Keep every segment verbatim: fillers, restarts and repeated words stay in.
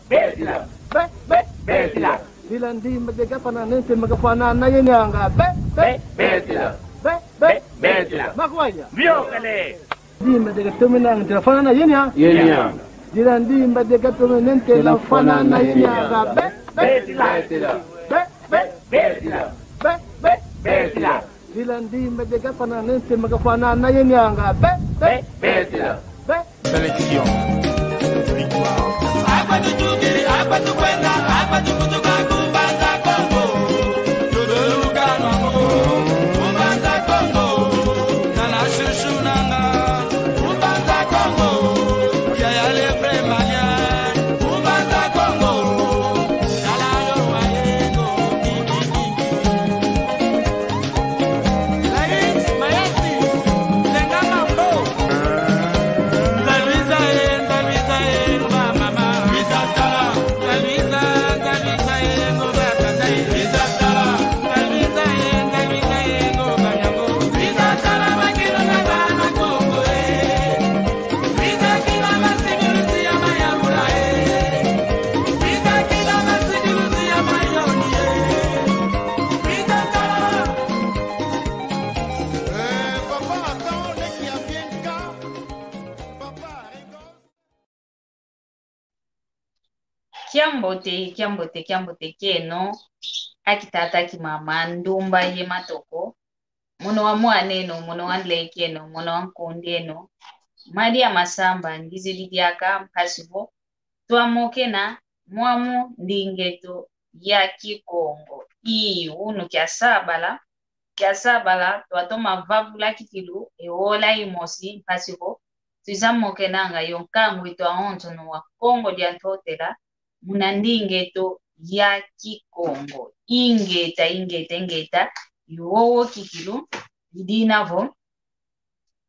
Betila. Be, be, betila. Dila ndimba de gafana nente magafana na yenianga. Be, be, betila. Be, be, betila. Makwanya. Biokele. Ndimba de gatomenanga nte lafana na yenia. Yenia. Dila ndimba de gatomenanga nte lafana na yenianga. Be, be, betila. Be, be, betila. Be, be, betila. Dila ndimba de gafana nente magafana na yenianga. Be, be, betila. Be. Sélection. Victoire. Akwa tutukidi, akwa tukwenda, akwa tukutuka ku Mbanza Kongo. Tuduluka nwango, ku Mbanza Kongo. Nana shushu nanga, ku Mbanza Kongo. Yaya le vrai malien, ku Mbanza Kongo. Yala yo wa yego, ki, ki, ki, ki. Kiambote, kiambote, kiambote kieno, aki tata, aki mama, ndumba ye matoko, mono wa mwan'eno, mono wa nlek'eno, mono wa nkundi'eno, Maria Masamba, ngizidi diaka mpasi vo twamokena mwamu nding'eto ya Kikongo. Ii, unu kiasabala, kiasabala, twatoma vavula kikilu, e wola imosi, mpasi vo twiza mokenanga yo nkangu eto awonsono wa Kongo dia Ntotela, muna nding'eto ya Kikongo. Ingeta, ingeta, ingeta, i wowo kikilu, i dina vo,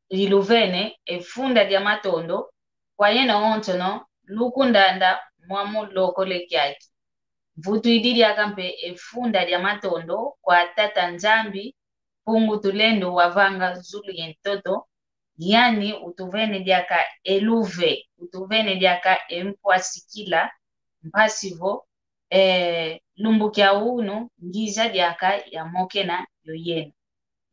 iluvene e funda dia matondo kwa yeno onsono lukundanda mwamu lokole kiaki. Mvutu idi diaka mpe e funda dia matondo kwa Tata Nzambi, Mpungu Tulendo wavanga zulu ye ntoto, yani utuvene diaka e luve, utuvene diaka e mpwasikila, mpasi vo, eh, lumbu kia unu ngiza diaka yamokena yo yeno.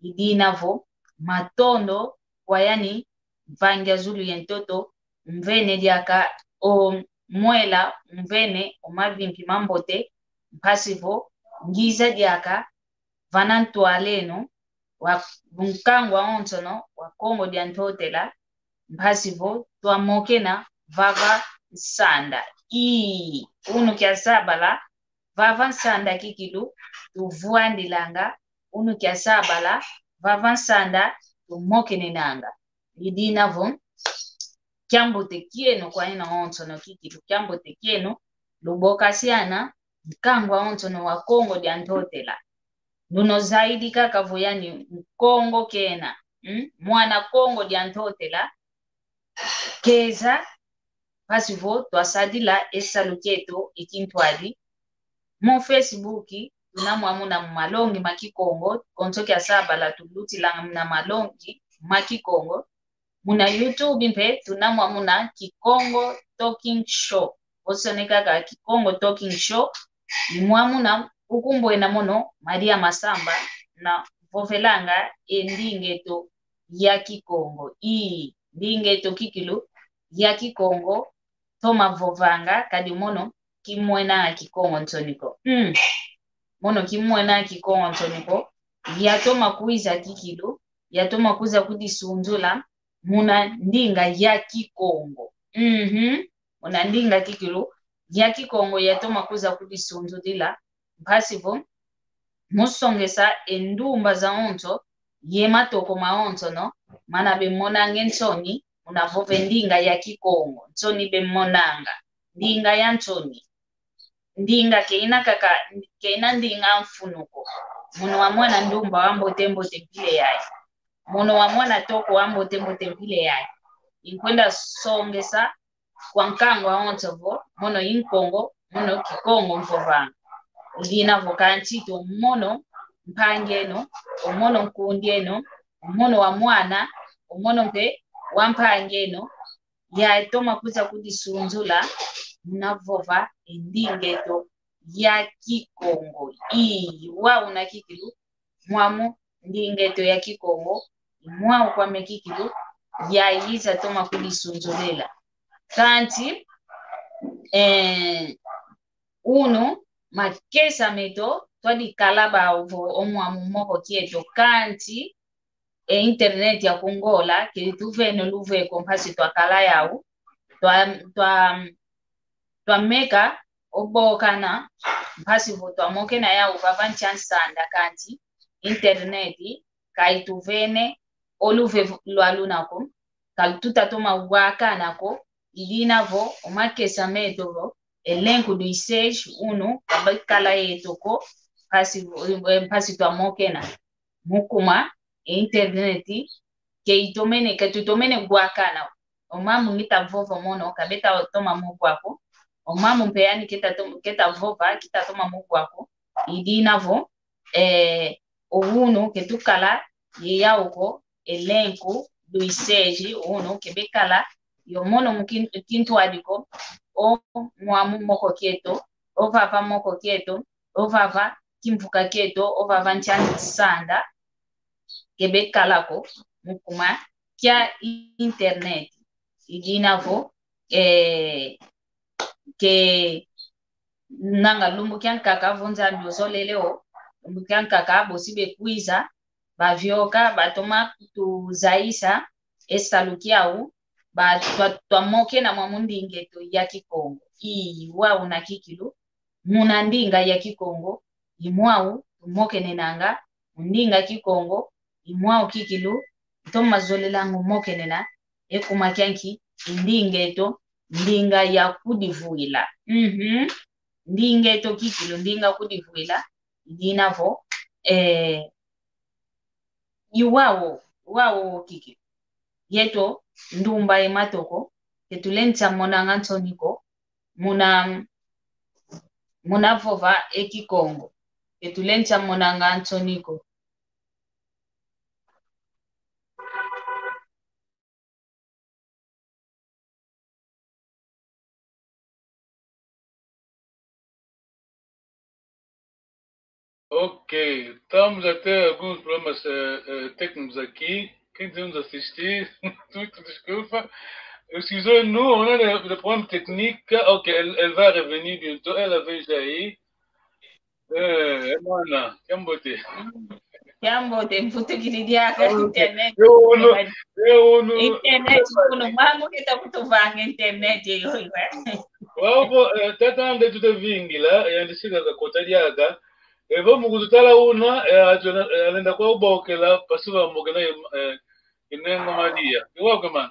I dina vo, matondo kwa yani mvangi a zulu ye ntoto, umvene diaka o mwela, umvene o mavimpi mambote, mpasi vo ngiza diaka vana ntwaleno wa nkangu awonsono wa Kongo dia Ntotela, mpasi vo twamokena vava nsanda. Ii, unu kiasabala, vava nsanda kikilu tuvwandilanga, unu kiasabala, vava nsanda tumokenenanga. I dina vo, kiambote kieno kwa yeno onsono kikilu, kiambote kieno, lubokasiana, nkangu awonsono wa Kongo dia Ntotela. Luno zaidi kaka vo yani Nkongo kena, mm? Mwana Kongo dia Ntotela, keza, mpasi vo twasadila e salu kieto e kintwadi. Mu Facebook, tuna mwamuna mu malongi ma Kikongo, konso kiasabala tulutilanga muna malongi ma Kikongo. Muna YouTube mpe tuna mwamuna Kikongo Talking Show. Vo soneka kaka Kikongo Talking Show, i mwamuna ukumbwena mono Maria Masamba navovelanga e nding'eto ya Kikongo. Ii, nding'eto kikilu ya Kikongo toma vovanga, kadi mono kimwena Kikongo nsoni ko. Mm. Mono kimwena Kikongo nsoni ko. Yatoma kwiza kikilu, yatoma kwiza kudisunzula muna ndinga ya Kikongo. Mhm. Muna ndinga kikilu ya Kikongo yatoma kwiza kudisunzulila, mpasi vo mu songesa e ndumba zawonso ye matoko mawonsono, mana bemonange nsoni muna vova e ndinga ya Kikongo, nsoni bemonanga, ndinga ya nsoni. Ndinga keyina kaka, keyina ndinga mfunu ko. Mono wa mwana ndumba wa mbote mbote mpile yayi. Mono wa mwana toko wa mbote mbote mpile yayi. I nkwenda songesa kwa nkangu awonso vo, mono i Nkongo, mono Kikongo mvovanga. I dina vo kansi to mono mpangi eno, o mono nkundi eno, o mono wa mwana, o mono mpe wa mpangi eno, yatoma kwiza kudisunzula muna vova e ndinga eto ya Kikongo. Ii, wau una kikilu, mwamu ndinga eto ya Kikongo, i mwau kwame kikilu, yayiza toma kudisunzulela. Kanti, eh, unu, makesa meto, twadikala bau vo o mwamu moko kieto, kanti, e internet ya ku Ngola, ke tuvene luveko mpasi twakala yau, twa, twa, twameka o bokana, mpasi vo twamokena yau vava nkia nsanda, kanti internet ka ituvene o luve lwa luna ko, ka tutatoma wakana ko, i dina vo o makesa meto vo, elenco dos seis, unu, ka bakala yeto ko, mpasi, mpasi twamokena. Mu kuma, e internet, ke itomene, ke tutomene wakana. O mambu ngita vova mono, ka beta toma mo wa ko. O mambu mpe yani keta tom-, keta vova, kita toma mo wa ko. I dina vo, eh, o unu ke tukala ye yau ko, elenco dos seis, unu ke bekala yo mono mu kin-, kintwadi ko, o mwamu moko kieto, o vava moko kieto, o vava kimvuka kieto, o vava nkia nsanda, ke bekala ko mu kuma kia internet. I dina vo, eh, ke nanga lumbu kia nkaka vo Nzambi ozolele o, lumbu kia nkaka bosi bekwiza, bavioka, batoma kutuzayisa e salu kiau, ba twa-, twamokena mwamu ndinga eto ya Kikongo. Ii, wau una kikilu, muna ndinga ya Kikongo, i mwau tumokenenanga, mu ndinga Kikongo, i mwau kikilu, ntoma zolelanga mokenena, e kuma kia nki, i ndinga eto, ndinga ya kudivuila. Mhm. Ndinga eto kikilu, ndinga kudivuila, i dina vo, eh, i wau, wau kikilu. Yeto, ndumba ye matoko, ke tulendi sia monanga nsoni ko, muna, muna vova e Kikongo. Ke tulendi sia monanga nsoni ko. Ok, estamos a ter alguns problemas, eh, eh, técnicos aqui. Quem quiser nos assistir, muito desculpa. Excusez-nous, on a des, des problèmes techniques. Ok, elle, elle va revenir bientôt. Elle avait déjà eu. Eh, eh, mana, kiambote. Kiambote, mvutukidi diaka. Ah, ok. Internet. Yo, unu, yo, unu. Internet, unu, mambu keta kutuvanga internet, yo, yo, eh. Wau vo, eh, tata ande tutavingila, eh, yandi sika kakota diaka. Evo mu kututala una, eh, atu-, eh, alenda kwa ubokela, pasi va mbokela, eh, Inengo Maria. I wau ke mana.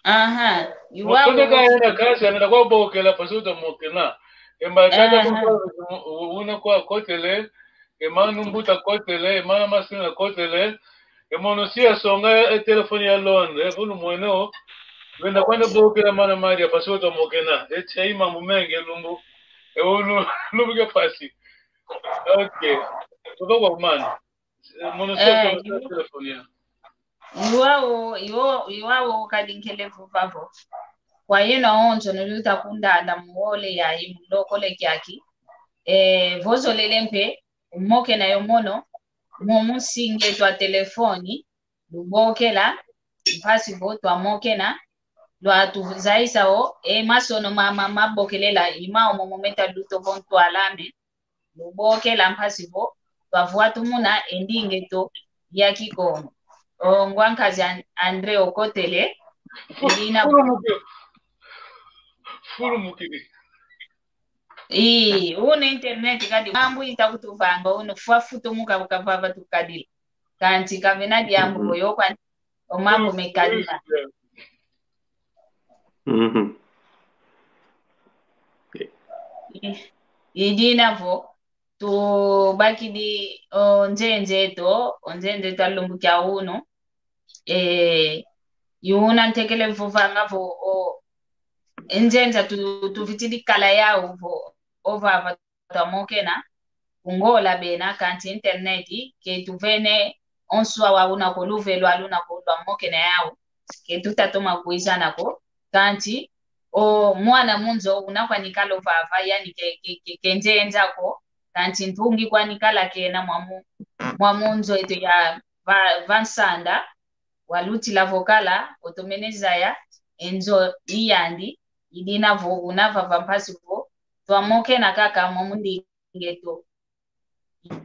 Aha, i wau. Mutondeka yena kasi, anenda kwa bokela, pasi uta mokena. Emba tata. Aha. Kwa, u-, una kwa kotele, e mana mbuta kotele, e mana masina kotele, e mono si asonga e telefone ya Londres, e vunu mwene o, wenda kwenda bokela mana Maria, pasi uta mokena. E tia i mambu mengi, lumbu. E unu, lumbu kia pasi. Ok. Tuka kwa mana. Eh, mono si asonga i-, telefone ya. I wau, i wau, i wau kadi nkele vova vo. Kwa yeno onso nuluta kundanda mu wole yayi, mu lokole kiaki. Eh, vo zolele mpe, umokena yo mono, mu, mu nsinga eto a telefone, lubokela, mpasi vo twamokena, lwatuzayisa o, e masono ma, ma, mabokelela, i mau momo meta luto vo ntwala ame, lubokela mpasi vo, twavwa tumuna e ndinga eto ya Kikongo. O ngwankazi An-, André okotele, i dina vo. Fulumukidi. Fulumukidi. Ii, unu internet kadi, mambu ita kutuvanga, unu fwa futumuka kavava tukadila. Kanti kavena diambu, mhm, yo kwani, o mambu mekadila. Mhm. I, i dina vo, tubakidi o nzenze eto, o nzenze eto a lumbu kia unu. Eh, i una ntekele vovanga vo, o, e nzenza tu, tuvitidi kala yau vo, ovava twamokena, ku Ngola bena, kanti internet, ke tuvene o nswa wa una ko, luve lwa luna ko, lwamokena yau, ke tutatoma kwizana ko, kanti, o mwana mu nzo una kwani kala vava, yani ke, ke, ke, ke nzenza ko, kansi ntungi kwani kala kena mwa mu, mwa mu nzo eto ya va, va nsanda, walutila vo kala, otomene zaya, e nzo i yandi, i dina vo una vava mpasi vo twamokena kaka mwa mu ndinga eto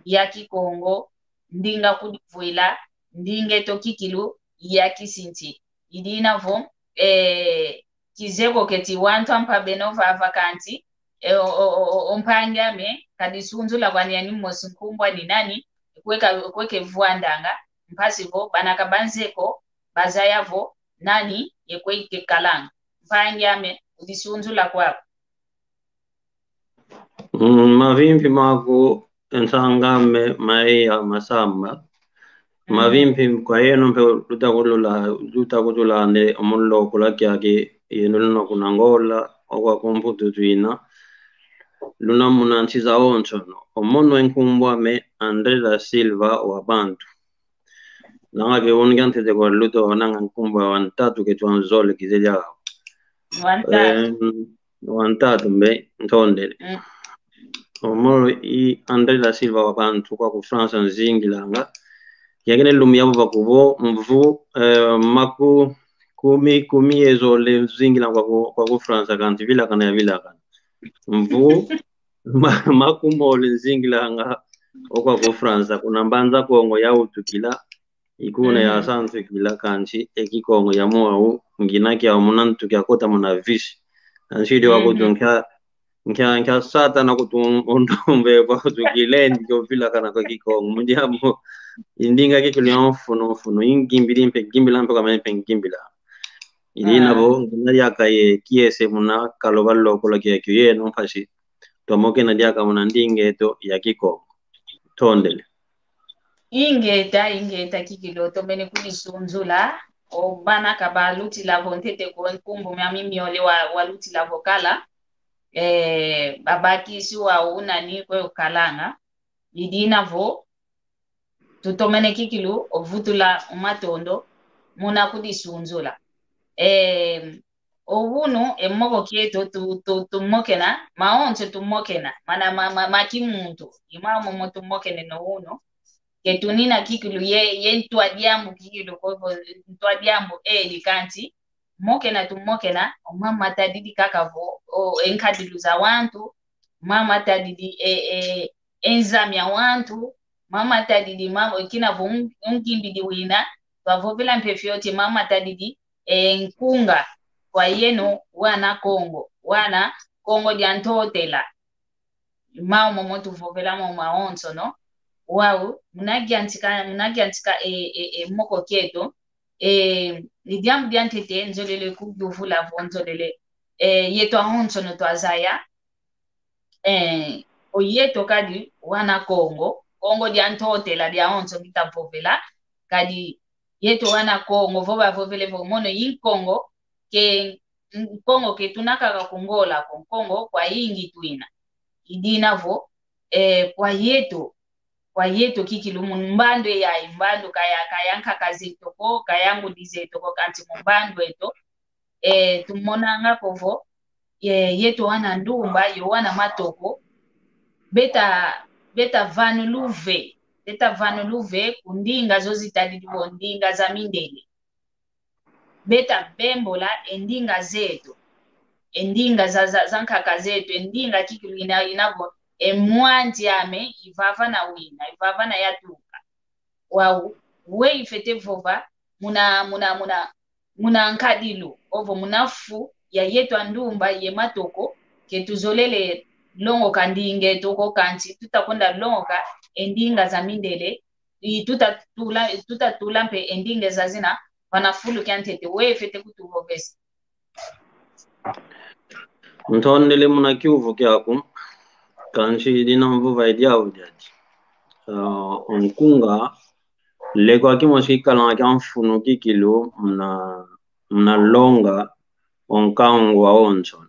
ya Kikongo, ndinga kudivwila, ndinga eto kikilu ya kisinti. I dina vo, eh, kizeye ko keti wantu ampa beno vava kansi, eh, o, o, o, o, o mpangi ame, kadisunzula kwani yani mosi nkumbu ani nani, kweka, kweke vwandanga, mpasi vo, bana ka banzeye ko, bazaya vo, nani, ye kweke kalanga. Mpangi ame, udisunzula kwaku. Mm, mavimpi maku, nsang'ame, Maia Masamba. Mm. Mavimpi kwa yeno mpe luta kutula, luta kutula nde omu lokola kiaki yeno luna kuna Angola, okwa kumputu twina. Luna muna nsi zawonsono. O mono e nkumbu ame André da Silva wa Bantu. Nanga ke wunu kiantete kwa luta wananga nkumbu wa ntatu ke twanzole kizeye. Wa ntatu. Em, wa ntatu mbe, ntondele. Mm. O mono i André da Silva wa Bantu kwaku França nzingilanga. Kiakina lumbu kia vava kuvo mvu, eh, maku kumi, kumi ye zole nzingilanga kwaku, kwaku França kansi vilakana yavilakana. Mvu, ma-, makumole nzingilanga okwaku França, kuna Mbanza Kongo yawutukila, i kuna yasantukila, kansi e Kikongo ya mwau, ngina kia muna ntu kia kota muna visi. Kansi idi wakutu nkia, nkia, nkia Satana kutu undombe kwa kutu kilendi kio vilakana kwa Kikongo. Mu diambu, i ndinga kikilu ya mfunu, mfunu, ingimbili mpe, gimbila mpe kwa mpe, gimbila. I dina vo, ngina diaka ye kiese muna kaloba lokola kiakio yeno mpasi twamokena diaka muna ndinga eto ya Kikongo. Tondele. Ingeta, ingeta kikilu otomene kudisunzula, o bana ka balutila vo ntete ko nkumbu miami miole wa, walutila vo kala, eh, babakisi wa unani kwe ukalanga, i dina vo, tutomene kikilu ovutula o matondo muna kudisunzula. Eh, o unu, e moko kieto tu, tu, tumokena, mawonso tumokena, mana ma, ma, ma kimuntu, i mwa momo tumokene no unu, ke tunina kikilu ye, ye ntwa diambu kikilu, ko, ko, ntwa diambu eli kansi, mokena tumokena, o mama matadidi kaka vo, o, e nkadilu za wantu, mama matadidi, e, e, e nzamia wantu, mama matadidi, mama, kina vo un-, ungimbidi wina, twavovela mpe fioti, mama matadidi, e nkunga, kwa yeno, wana Kongo, wana Kongo dia Ntotela. Mau momo tuvovela mo mawonsono, wau, muna giantika, muna giantika e, e, e moko kieto, e, i diambu diantete nzolele kuyuvula vo nzolele, e, yeto awonsono twazaya, e, o yeto kadi wana Kongo, Kongo dia Ntotela diawonso ngita vovela, kadi yeto wana Kongo, vo bavovele vo mono i Nkongo, ke Nkongo ke tuna kaka ku Ngola ko, Nkongo kwayingi twina. I dina vo, eh, kwa yeto, kwa yeto kikilu mu mbandu eyayi, mbandu kaya, kaya nkaka zeto ko, kaya ngudi zeto ko, kansi mu mbandu eto, eh, tumonanga ko vo, eh, yeto wana ndumba, yo wana matoko, beta, beta vanu luve, beta vanu luve ku ndinga zo zitadidi vo ndinga za mindele. Beta bembola e ndinga zeto, e ndinga za, za, za nkaka zeto, e ndinga kikilu ina, ina vo, e mwanzi ame, ivava na wina, ivava na yatuka. Wau, we ifete vova, muna, muna, muna, muna nkadilu, ovo muna fu ya yeto andumba ye matoko, ke tuzolele longoka ndinga eto ko kansi, tuta kwenda longoka e ndinga za mindele, i tuta tula, tuta tula mpe e ndinga zazina, vana fulu kiantete, we fete kutuvovesa. Ntondele muna kiuvu kiaku, kansi dina mvuva idiau diadi. Ah, o nkunga, lekwa kimosi kikalanga kia mfunu kikilu muna, muna longa o nkangu wawonso.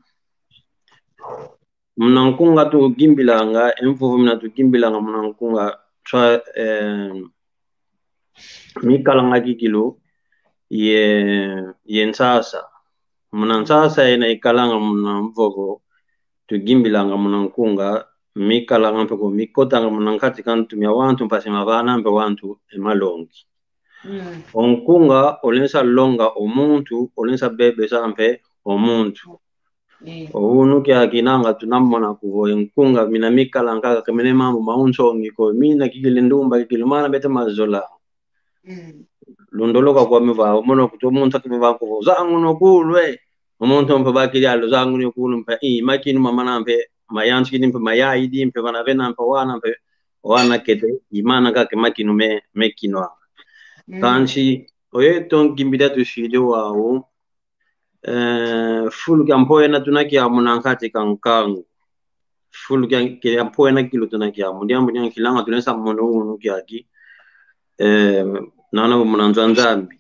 Muna nkunga tugimbilanga, e mvuvu mina tugimbilanga muna nkunga, twa, eh, mikalanga kikilu ye, ye nsasa. Muna nsasa yena ikalanga muna mvovo, tugimbilanga muna nkunga, mikalanga mpe ko, mikotanga muna nkati ka ntu mia wantu, mpasi mavana mpe wantu e malongi. Mm. O nkunga, olensa longa o muntu, olensa bebesa mpe o muntu. Mm. O unu kiaki nanga tunamona kuvo e nkunga, mina mikala nkaka, kemene mambu ma unsongi ko, mina kikili ndumba, kikili mana bete mazola. Mm. Lundoloka kwami va, omono kutu muntu akivava kuvo, zangu no kulu, e. O muntu mpe bakili alo, zangu no kulu mpe, i, makinu mamana mpe, mayantikidi mpe, mayayidi mpe, vana vena mpe, wana mpe, wana kete, i mana kake makinu me, mekino. Mm. Kansi, oyeto nkimbidi tusidi wau, eh, fulu kia mpoena tuna kia muna nkati ka nkangu. Fulu kia, kia mpoena kilu tuna kia mu. Diambu dia nkilanga tulensa mono unu kiaki. Eh, nana muna nzo a Nzambi.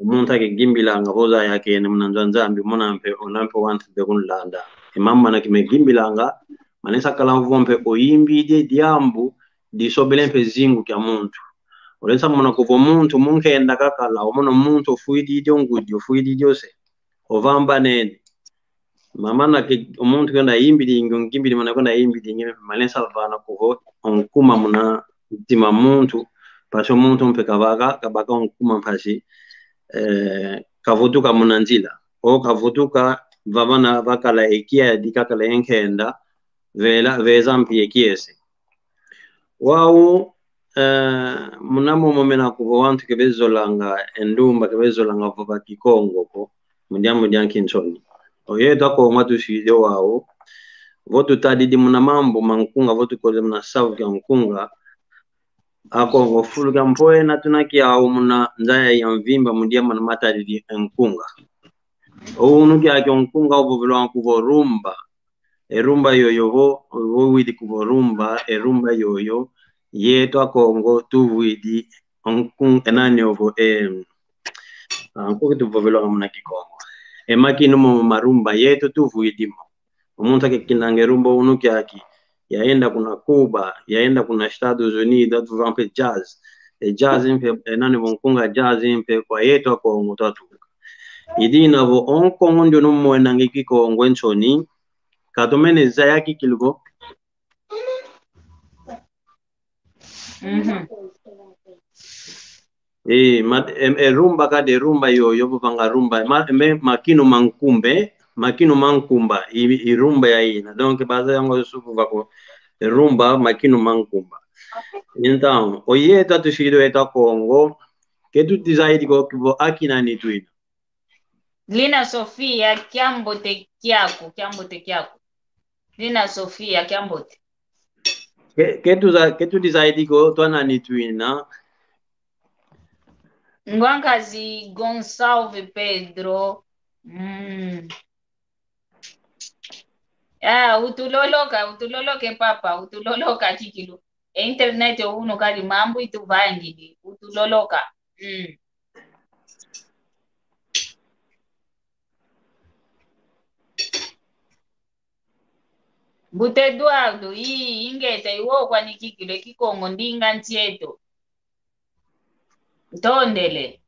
O muntu akigimbilanga vo zaya kene muna nzo a Nzambi, muna mpe, ona mpe wantu mpe kunlanda. E mambu mana kimegimbilanga, manesa kala vo mpe oyimbidi diambu, disobele mpe zingu kia muntu. Olensa mona kuvo muntu, munkenda kakala, omono muntu ofwidi dio ngudi, ofwidi dio se. Ovambanene. Mamana ke, o muntu kwenda yimbidingi, ngimbidi mana kwenda yimbidingi, malensa vana kuvo, o nkuma muna ntima muntu, mpasi o muntu mpe kabaka, kabaka o nkuma mpasi, eh, kavutuka muna nzila. O kavutuka, vavana vakala e kiadi, kakala e nkenda, vela, veza mpi e kiese. Wau, eh, muna momo mena kuvo wantu kebezolanga, e ndumba kebezolanga vova Kikongo ko, mu diambu dia nkinsoni. Oyeto Akongo atusidi wau, vo tutadidi muna mambu ma nkunga, vo tukoze muna savu kia nkunga, Akongo fulu kia mpoena tuna kiau muna nza ya mvimba mu diambu mana matadidi e nkunga. O unu kiaki o nkunga uvovelwanga kuvo rumba. E rumba yoyo vo, vo widi kuvo rumba, e rumba yoyo, yeto Akongo tuvwidi, o nkun-, e nani ovo, e, ah, nkuki tuvovelwanga muna Kikongo. E makinu momo ma rumba, yeto tuvwidi mo. O muntu akekinanga e rumba unu kiaki, yaenda kuna Cuba, yaenda kuna Estados Unidos, atuvova mpe jazz. E jazz mpe, e nani vo nkunga jazz mpe, kwa yeto Akongo twatuka. I dina vo, o Nkongo ndiono mwenanga e Kikongo e nsoni, katomene zaya kikilu ko. Mhm. E, ma, e, e rumba kadi, e rumba yoyo, vovanga rumba, ma, me, makinu ma nkumbe, makinu ma nkumba, i, i rumba ya ina. Donc, baza yango suku vako, e rumba, makinu ma nkumba. Então, oyeto atusidi oyeto Akongo, ke tuti zaidi ko kivo akina ni twina. Lina Sofia, kiambote kiaku, kiambote kiaku. Lina Sofia, kiambote. Ke, ke tuza-, ke tuti zaidi ko, twanani twina. Ngwankazi Gonçalves Pedro. Mm. Ah, utuloloka, utuloloke papa, utuloloka kikilu. E internet unu kadi mambu ituvangidi, utuloloka. Mm. Mbuta Eduardo, ii, ingeta, iwo kwani kikilu, e Kikongo ndinga ntieto. Ntondele.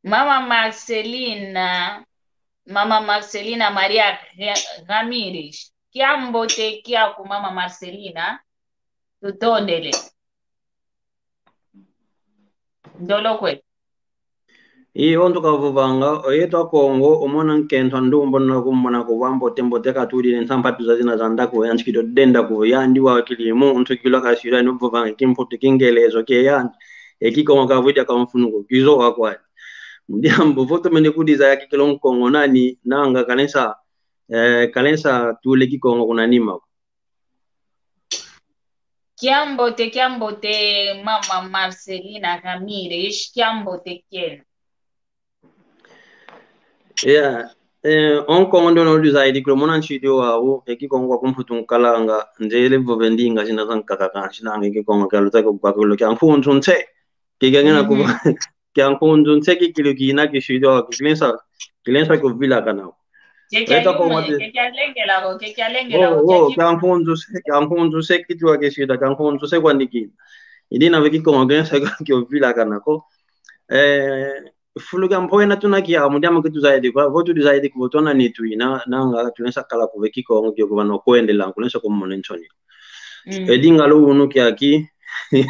Mama Marcelina, Mama Marcelina Maria Ra-, Ramirez. Kiambote kiaku Mama Marcelina. Tutondele. Ndolokwe. Ii, o ntu kavovanga, oyeto Akongo, omona nkento a ndumba, ona kumona ko wambote mbote katudi, ne nsampa tuza zina za ndaku, yantikidi o denda ko, yandi wakili muntu kilu kasila, ni vovanga Kimputu, Kingelezo, ke yandi. E Kikongo kavwidi ka mfunu ko, kizowa kwani. Mu diambu vo tomene kudiza ya kikilu Nkongo nani, nanga kalensa, eh, kalensa tule Kikongo kuna nima ko. Kiambote, kiambote, Mama Marcelina Ramirez, kiambote kieno. Yeah, eh, o Nkongo ndiono udi zaidi kilu muna nsidi wau, e Kikongo kwa kumputu nkalanga, nzele vove ndinga zina zankaka kansi nanga e Kikongo kia lutaka kwa kilo kia nkunzu nse. Kikengena kuba, kia nkunzu nse kikilu kina kisidi wau, kikilensa, kilensa kuvilakana. Ke kia lengela ko, ke kia lengela ko, oh, kia oh, kia nkunzu se, kia nkunzu se kitu wa kisida, kia nkunzu se kwandi kina. I dina vo Kikongo kilensa kuvilakana ko. Eh, fulu kia mpwena tuna kia, mu diambu ke tuzaidi kwa, vo tuzaidi kwa, vo tuna nitu ina, nanga, tulenda kala kuve Kikongo, kio kuva no kwendela, kulenda kumona nsoni. Mm. E Lingala unu kiaki, e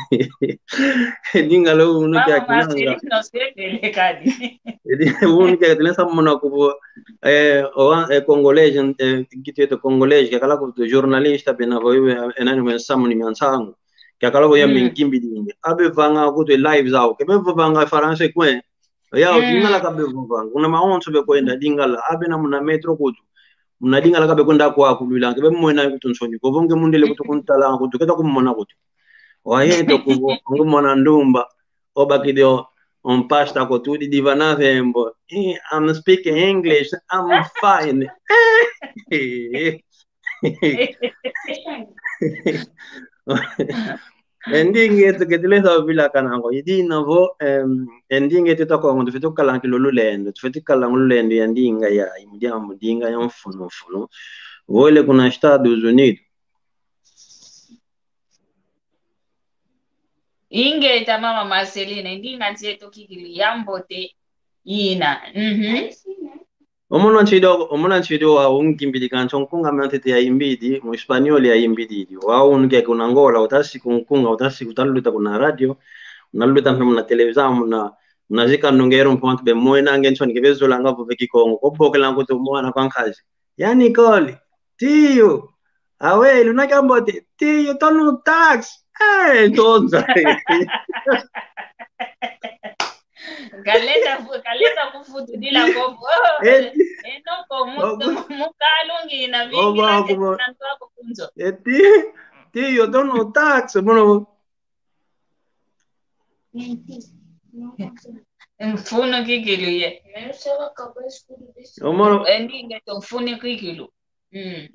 Lingala unu kiaki, nanga. Mama Marceline, no se te le kadi. E Lingala unu kiaki, tulenda mona kuvo, eh, o, eh, Congolês, eh, kitu yeto Congolês, kiakala kuvo jornalista, bena vo, eh, e nani, mwe samu ni mia nsangu. Kiakala vo ya, mm, mingi mbili. Abe vanga kutu e live zau, kebe vanga Faransa kwe, ya, mm, Lingala kabe vovanga. Kuna mawonso be kwenda Lingala. Abe na muna metro kutu. Muna Lingala kabe kwenda kwa kulwila. Kebe mwena kutu nsoni. Ko vo nge mundele kutu kuntala kutu. Keta kumona kutu. Waye to kuvo. Nge mwana ndumba. Obakidi o, on pasta ko tudi diva na vembo. Eh, I'm speaking English. I'm fine. E ndinga eto ke tulenda vilakana ko. I dina vo, em, e ndinga eto ta Kongo, tufwete kala nki lo lulendo, tufwete kala lulendo ya ndinga ya, i mu diambu ndinga ya mfunu mfunu. Vo wele kuna Estados Unidos. Ingeta mama Marcelina, ndinga nsi eto kikilu ya mbote ina. Mhm. Omona nsidi, omona nsidi wa ungimbidi kansi nkunga mia ntete ya imbidi, mu Espanhol ya imbidi. Wa unu kia kuna Angola, utasi kunkunga, utasi kutaluta kuna radio, unaluta mpe muna televisão, muna, muna zika ndungero mpe wantu be mwena nge nsoni kebe zola nga vove Kikongo, kobokela nkutu mwana kwa nkazi. Ya Nicole, tio, awe, luna kia mbote, tio, tonu tax. Eh, tonza. Kalenda fu-, kalenda kufutu dila kopo. Eh, eh, no ko mu-, oh, mu-, mukalungi na, oh, vingi na, kumo-, na ntwa ko kunzo. Eh, ti-, tio, tonu tax, mono. Mfunu kikilu ye. Omo. E ndinga eto mfunu kikilu. Mm.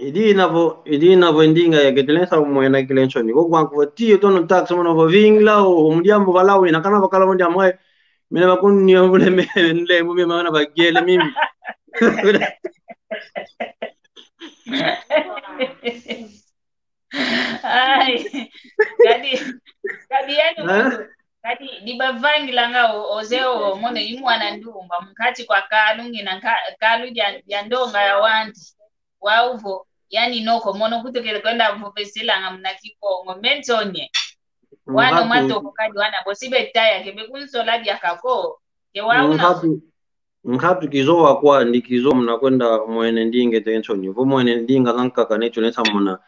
I dina vo, i dina vo e ndinga ya ke tulenda mwena kile nsoni. Ko kwa kuvo tio, tonu tax, mono vo vingila o, o mu diambu vala wina, kana vakala mu diambu ai. Mina vakuni ni mvule me, nle mu mima na vagele mimi. Ai, kadi, kadi yani, eh? Muntu, kadi dibavangilanga o, oze o, mono i mwana ndumba, mu nkati kwa kalu ngina nka-, kalu dia, dia ndonga ya wantu. Wau vo, yani noko, mono kutukele kwenda voveselanga muna Kikongo, mensonye. Wano matoko kadi wana, bosi betaya, kebe kunsola diaka ko, ke wau na. Nkatu, nkatu kizowa kwandi, kizowa muna kwenda mwene ndinga eto nsoni. Vo mwene ndinga zankaka ne tulenda mona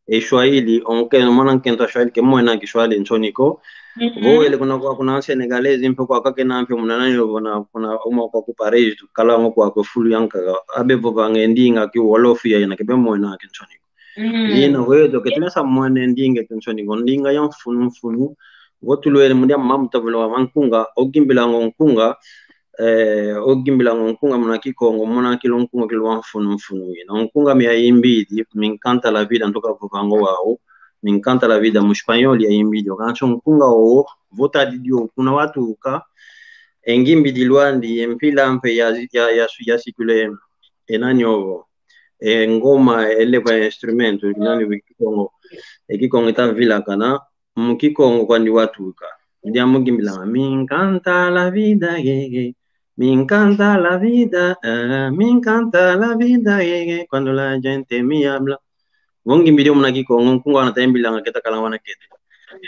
e Swahili, onke, mwana nkento Swahili, ke mwena Kiswahili nsoni ko. Mhm. Vo wele kuna kwa kuna Senegalese, mpe kwa kakena mpe muna nani vo na, kuna uma kwa ku Paris, kala ngo kwa kwe fulu yankaka. Abe vovanga e ndinga ki Wolof ya ina kebe mwena ki nsoni ko. Mm. Ina vo yeto ke tulenda mwene ndinga eto nsoni ko, ndinga ya mfunu mfunu. Vo tulwele mu dia mambu tavula wa mankunga, ogimbilanga o nkunga, eh, ogimbilanga o nkunga muna Kikongo, muna kilo nkunga kilo wa mfunu mfunu ina. O nkunga mia imbidi, me encanta la vida, ntoka vovanga wau, me encanta la vida, mu Espanhol ya imbidi. Kansi o nkunga o, vo tadidi o kuna watuka, e ngimbidi lwandi, e mpila mpe ya, ya, ya, ya sikule, e nani ovo, e ngoma, e leva instrumento, nani vo Kikongo, e Kikongo itavilakana, mu Kikongo kwandi watuka. Ndia mugimbilanga, me encanta la vida, yeah, yeah. Me encanta la vida, ah, me encanta la vida, yeah, yeah, cuando la gente me habla. Vo ngimbidi o muna Kikongo, nkunga wana ta imbilanga keta kala wana kete.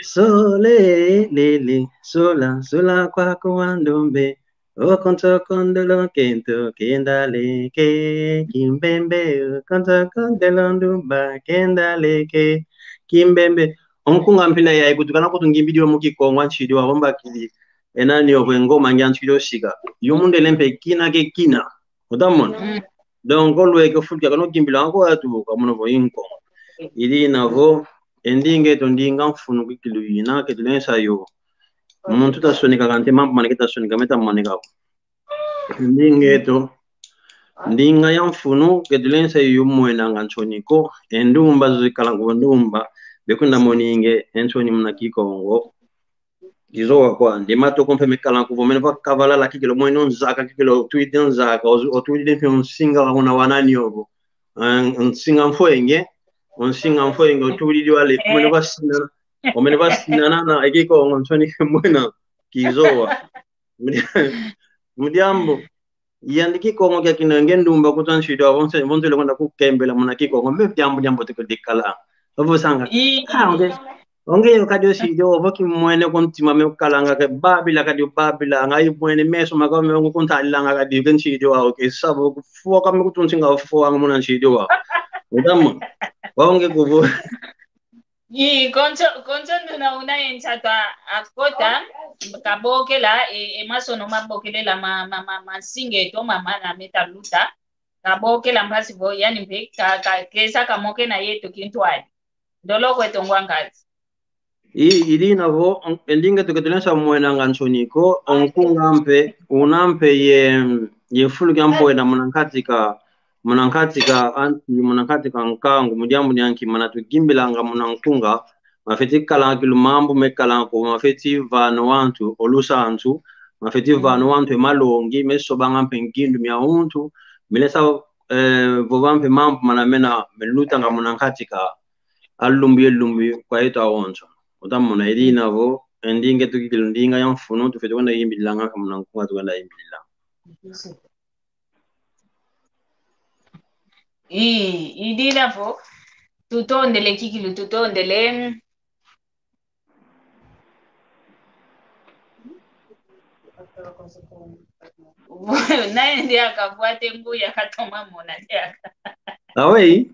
Sole, le, le, sola, sola, kwa, kwa, ndombe. O konto kondolo kento kenda leke, kimbembe, o konto kondolo ndumba kenda leke, kimbembe. O nkunga mpila ya ikutukana kutu ngimbidi o mu Kikongo ansidi wa bombakidi. E nani ovo e ngoma ngi ansidi o sika. Yo mundele mpe kina ke kina. Utamona? Mm. Donc, olweke fulu kia kano kimbila ako atu, kamono vo inko. I dina vo, e ndinga eto ndinga mfunu kikilu ina, ke tulenda yo. Muntu tasonika kante mambu mana ke tasonika meta monika ko. Ndinga eto, ndinga ya mfunu, ke tulenda yo mwenanga nsoni ko, e ndumba zikala ko ndumba, bekwenda moninge, e nsoni muna Kikongo. Kizowa kwandi, matoko mpe mekala ko vo mene va kavalala kikilu, mwene o nzaka kikilu, otwidi nzaka, ozu-, otwidi mpe o nsinga wa una wa nani ovo. Eh, o nsinga mfwenge, o nsinga mfwenge, otwidi wale, o mene va sina, o mene va sina nana, e Kikongo nsoni mwena, kizowa. Mu diambu. Yandi Kikongo kia kina nge ndumba kutwa nsidi wau, vonse, vonse le kwenda kukembela muna Kikongo. Mpe diambu, diambu tiko dikala. Ovo sanga. I- Ah, onge. Onge yo kadi nsidi wau, ovo kimwene ku ntima me kukalanga ke babila kadi babila, nga i mwene meso maka me ongo kuntalilanga kadi ke nsidi wau, ke savo kufua ka me kutunsinga fua nga muna nsidi wau. Udamo. Onge kuvo. I, konso, konso nduna una ye nsatu akota, kabokela, e, e masono mabokelela ma, ma, ma, ma nsinga eto, ma, ma, na meta luta, kabokela mpasi vo, yani mpe, ka, ka, kesa kamoke na yeto kintwadi. Ndolo kweto ngwa nkazi. I, idina vo, on-, e ndinga tuke tulensa mwenanga nsoni ko, o nkunga mpe, una mpe ye, ye fulu kia mpwena muna nkati ka, muna nkati ka, an-, muna nkati ka nkangu, mu diambu dia nki mana tugimbilanga muna nkunga, mafeti kalanga kilu mambu me kalanga ko, mafeti vana wantu, o lusansu, mafeti vana wantu e malongi, me sobanga mpe ngindu mia untu, milesa, eh, vova mpe mambu mana mena, me lutanga muna nkati ka, a lumbu ye lumbu kwa yeto awonso. Utamona idina vo, e ndinga tuki kilu ndinga ya mfunu, tufeti kwenda yimbililanga kama na nkunga tukwenda yimbilila. I, idina vo, tutondele kikilu, tutondele. Nani ndiaka vwate nguya katoma mona ndiaka. Awei.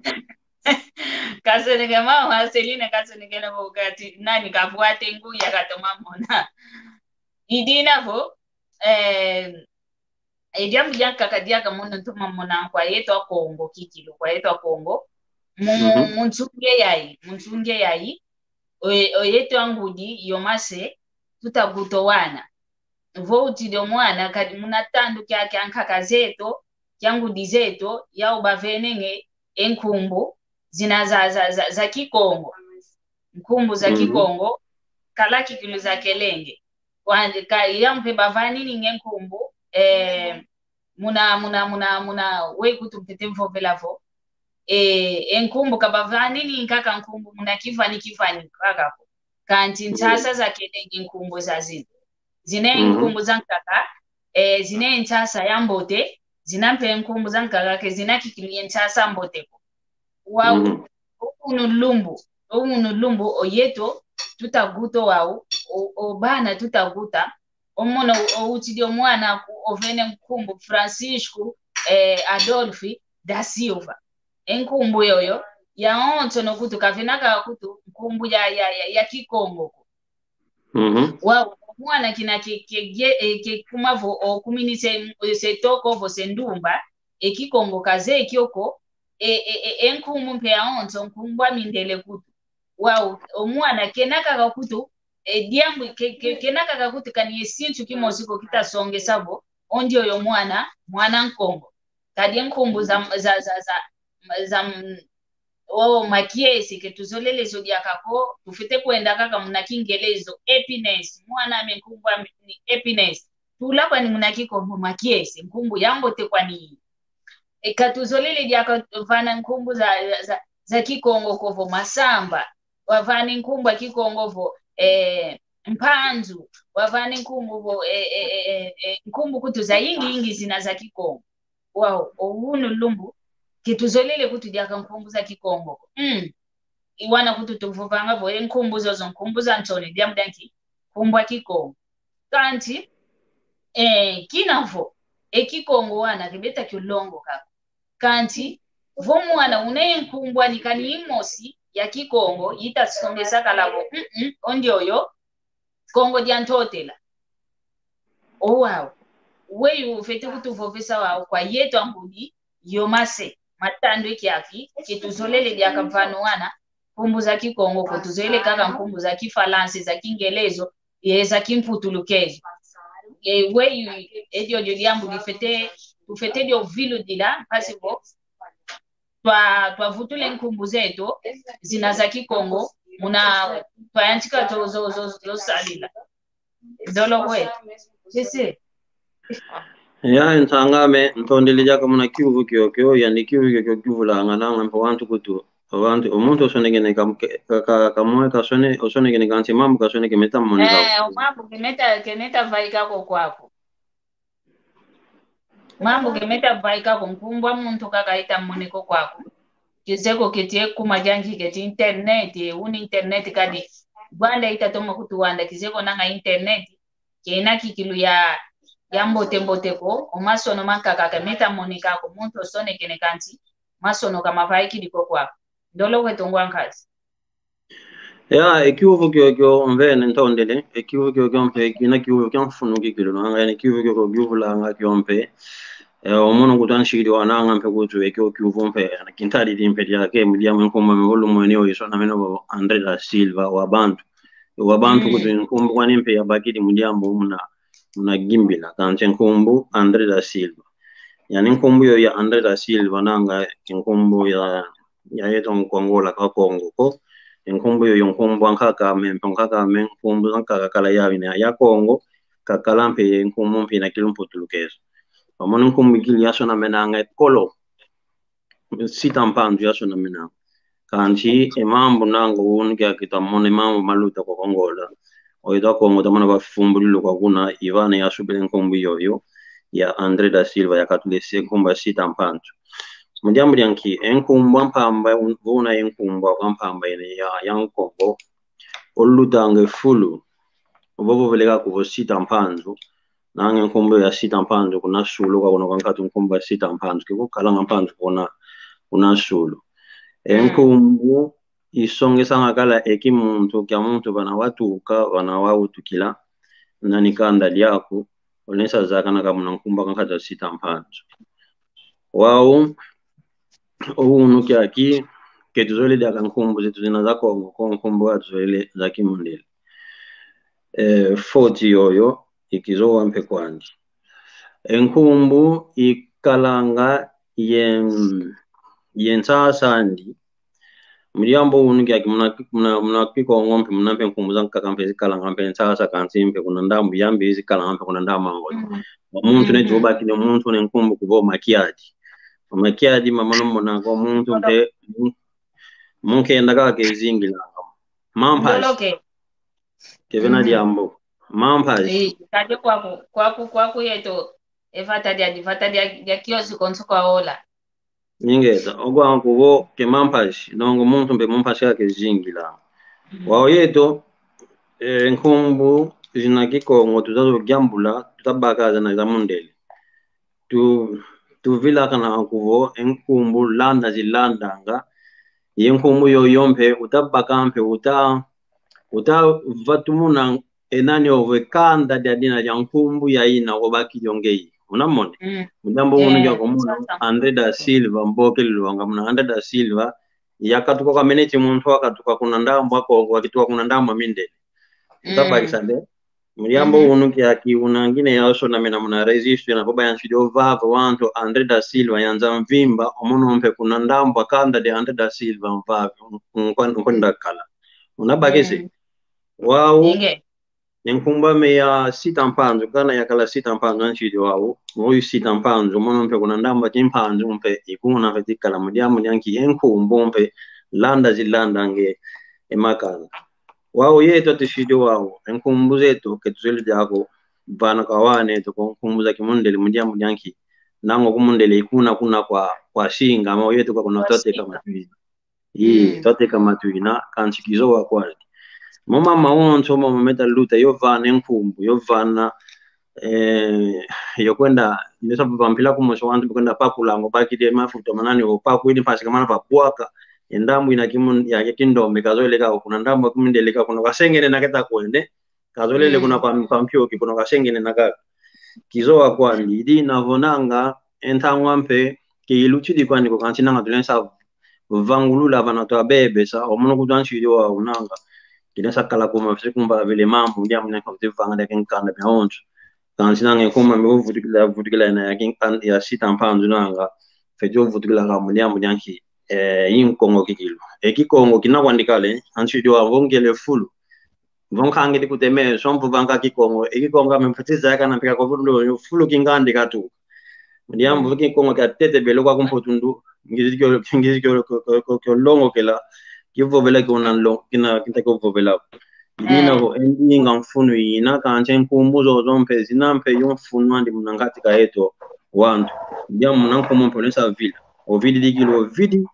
Kasoneke mama Marceline, kasoneke na vo kati, nani kavwate nguya katoma mona. Idina vo, eh, e diambu diankaka diaka mono ntoma mona kwa yeto a Kongo kikilu, kwa yeto a Kongo. Mu, mhm, mu nsunge yayi, mu nsunge yayi, o, o yeto a ngudi, yo mase, tuta guta o wana. Vo utidi o mwana, kadi muna tandu kia, kia nkaka zeto, kia ngudi zeto, yau bavenenge e nkumbu, zina za, za, za, za Kikongo. Nkumbu za, mhm, Kikongo, kala kikilu zakelenge. Kwandi ka, yau mpe bavanininge nkumbu, eh, muna, muna, muna, muna, wei kutu mpete mvovela vo. Eh, e nkumbu ka bavanini nkaka nkumbu muna kivani kivani nkaka ko. Kanti nsasa zakelenge nkumbu zazina. Zina, mhm, nkumbu zankaka, eh, zina nsasa ya mbote, zina mpe nkumbu zankaka ke zina kikilu ye nsasa mbote ko. Wau, mhm, o unu lumbu, o unu lumbu, o yeto, tuta guta wau, o, o bana tuta guta, o mono, o utidi o mwana ku, ovene nkumbu Francisco, eh, Adolfo da Silva. E nkumbu yoyo, yawonso no kutu, kavena kaka kutu, nkumbu ya, ya, ya, ya Kikongo ko. Mhm. Wau, o mwana kina ke, ke, ke, eh, ke kuma vo, o kumini se, se toko vo se ndumba, e Kikongo kazeye kiokio, e, e, e, e nkumbu mpe yawonso, nkumbu a mindele kutu. Wau, o mwana kena kaka kutu, e diambu, ke, ke, kena kaka kutu kani e sinsu kimosi ko kita songesa vo, o ndioyo mwana, mwana Nkongo. Kadi e nkumbu za, za, za, za, za, mm, o, makiese, ke tuzolele zo diaka ko, tufwete kwenda kaka muna Kingelezo, happiness, mwana ame nkumbu ame ni happiness. Tula kwani muna Kikongo makiese, nkumbu ya mbote kwani. E, ka tuzolele diaka vana nkumbu za, za, za Kikongo ko vo masamba, wavani nkumbu a Kikongo vo, eh, mpanzu, wavani nkumbu vo, eh, eh, eh, eh, eh, nkumbu kutu zayingi yingi zina za Kikongo. Wau, o unu lumbu, ke tuzolele kutu diaka nkumbu za Kikongo. Mm. I wana kutu tuvovanga vo, e nkumbu zozo, nkumbu za nsoni, diambu dia nki, nkumbu a Kikongo. Kanti, eh, kina vo, e Kikongo wana, ke beta kiulongoka ko. Kanti, vo mwana una ye nkumbu ani kani imosi ya Kikongo, ita songesa kala vo, mm, mm, o ndioyo, Kongo dia Ntotela. O wau. Weyi ufwete kutuvovesa wau kwa yeto a ngudi, yo mase, matandu e kiaki, ke tuzolele diaka vana o wana, nkumbu za Kikongo ko, tuzolele kaka nkumbu za Kifalansa, za Kingelezo, ye za Kimputulukezo. E, weyi, e diodio diambu difwete, tufwete dio viludila, mpasi vo, twa, twavutula e nkumbu zeto, zina za Kikongo, muna, twayantika zo, zo, zo, zo salila. Ndolo kwe. Sisi. Ya, ntang'ame, ntondele diaka muna kiuvu kiokio, yandi kiuvu kiokio kivulanga nanga mpe wantu kutu. Wantu, o muntu osonekene kam-, ka, ka, kamwe kasone-, osonekene kansi mambu kasoneke meta monika. Eh, o mambu ke meta, ke meta vaika ko kwaku. Mambu ke meta vaika ko, nkumbu a muntu kaka ita moneka kwaku. Kizeko keti e kuma diangi keti internet, e uni internet kadi. Wanda ita toma kutuwanda, kizeko nanga internet. Kena kikilu ya, ya mbote mbote ko, o masono mankaka ke meta moneka ko, muntu osonekene kansi masono ka mavaikidi ko kwaku. Ndolo kwetu ngwa nkazi. Ya, e kiuvu kiokio mvene ntondele, e kiuvu kiokio mpe, kina kiuvu kia mfunu kikilu, nanga yani kiuvu kiokio kiuvulanga kio mpe. E, o mono kutu anshidi wananga mpe kutu, e kio kiuvu mpe, na kintadidi mpe diake, mu diambu e nkumbu ame vo lumwene o isonamena vo André da Silva, wa bantu. Wa bantu kutu e nkumbu kwani mpe yabakidi mu diambu muna, muna gimbila, kansi e nkumbu André da Silva. Yani nkumbu yo ya André da Silva, nanga e nkumbu ya ya yeto nkongola ka Kongo ko. Nkumbu yoyo nkumbu ankaka ame, mpe ankaka ame, nkumbu zankaka kala ya ina ya Kongo, kakala mpe nkumbu mpe ina kilu mputulukezo. Pamona nkumbu ikili yasonamenanga e kolo. Sita Mpanzu yasonamenanga. Kansi, e mambu nanga unu kia kitamona e mambu maluta kwa Kongola. Oyo ta Kongo tamona bafumbulilo kwa kuna, ivana yasubile nkumbu yoyo, ya André da Silva, yakatulese nkumbu ya Sita Mpanzu. Mu diambu dia nki, e nkumbu a mpamba, un-, vuna e nkumbu a mpamba ene ya, ya Nkongo. Olutanga e fulu. Vovo veleka kuvo Sita Mpanzu. Nanga e nkumbu ya Sita Mpanzu kuna sulu, kwa kuna kwa nkatu nkumbu ya Sita Mpanzu. Kiko kalanga Mpanzu kuna, kuna sulu. E nkumbu, isongesanga kala e kimuntu kia muntu vana watuka, vana wawutukila, nani kanda diaku, olenda zakana ka muna nkumbu a kwa nkatu ya Sita Mpanzu. Wau, o unu kiaki, ke tuzolele diaka nkumbu zetu zina za Kongo, ko nkumbu ka tuzolele za kimundele. E, foti yoyo, ikizowa mpe kwandi. E nkumbu, ikalanga ye, ye nsasa andi, mu diambu unu kiaki muna, muna, muna Kikongo mpe, muna mpe nkumbu zankaka mpe zikalanga mpe nsasa kansi mpe kuna ndambu yambi zikalanga mpe kuna ndambu angolo. Mm. Muntu ne tubakine muntu ne nkumbu kuvo Makiadi. Makiadi mama no mona ko muntu mpe, mu nkenda kaka kezingilanga. Mampazi. Ndoloke. Kevena diambu. Mampazi. Eh, kadi kwaku, kwaku, kwaku yeto, e vata dia, di vata dia, dia kiozi konso kwa ola. Ingeta, ogwa kuvo ke mampazi, nongo muntu mpe mampazi kaka kezingila. Mm. Wau yeto, e, nkumbu zina Kikongo, tuzazo giambula, tutabaka zana za mundele. Tu, tuvilakana kuvo, e nkumbu landa zilandanga, ye nkumbu yoyo mpe, utabaka mpe, uta, utavatumuna, e nani ovo e kanda dia dina dia nkumbu ya ina obakidi o ngeye. Unamone? Mm. Mu diambu unu dia kumona André da Silva, mbokelelo wanga muna André da Silva, yakatuka kwa meneti muntu wakatuka kuna ndambu a Kongo, wakituka kuna ndambu a mindele. Utabakisa nde? Mu diambu unu kiaki una ngine yasonamena muna registro na boba yansi dio vava wantu André da Silva yanza mvimba, omono mpe kuna ndambu a kanda de André da Silva mvavi, nkwenda kala. Unabakisi? Wau, e nkumbu ame ya Sita Mpanzu, kana yakala Sita Mpanzu ansidi wau, oyu Sita Mpanzu, mono mpe kuna ndambu a Kimpanzu mpe, ikuna mpe tikala mu diambu dia nki e nkumbu mpe, landa zilandanga e makala. Wau yeto atusidi wau, e nkumbu zeto, ke tuzolele diaka vana kwa wana eto, ko nkumbu za kimundele mu diambu dia nki, nanga kumundele ikuna kuna kwa, kwa singa, ma yeto kwa kuna twateka matuina. Ii, twateka matuina, kansi kizowa kwandi. Mo mama wonso, mama meta luta, yo vana e nkumbu, yo vana, eh, yo kwenda, mesa vampila kumosi wantu, kwenda pakulanga, bakidi mafuta manani, opaku ili mpasi kamana vabwaka, e ndambu ina kimun-, ya, ya kindombe, kazolele ka, kuna ndambu ya kimundele ka, kuna kasengene na keta kwende, kazolele kuna kwa, kwa mpioki, kuna kasengene na kaka. Kizowa kwandi, idi navonanga, e ntangwa mpe, ke ilutidi kwandi ko kansi nanga tulenda sa vangulula vana twabebesa, omono kutu ansidi wau nanga. Kilenda sa kala kuma fisi kumba vile mambu, ndia mune kwa vanga de kinkanda mia onso. Kansi nanga kuma mbi vutukila, vutukila na ya kinkan-, ya Sita Mpanzu nanga. Feti vutukila ka mu diambu dia nki, eh, i Nkongo kikilu. E Kikongo kina kwandi kala, ansidi wau vo ngele fulu. Vo nkangidi kuteme, sompu vanga Kikongo, e Kikongo ame mputiza yakana mpika kwa fulu, fulu kingandi katu. Mu diambu Kikongo kia tete belo kwa kumputundu, ngizi kio, ngizi kio, kio, kio, kio longokela, kivovela kiuna lo-, kina, kinta kio vovela. Idina vo e ndinga mfunu ina, kansi e nkumbu zozo mpe, zina mpe yo mfunu andi muna ngati ka eto. wantu. Diambu muna nkumbu mpe ulenda vila. Ovididi kikilu, ovidi,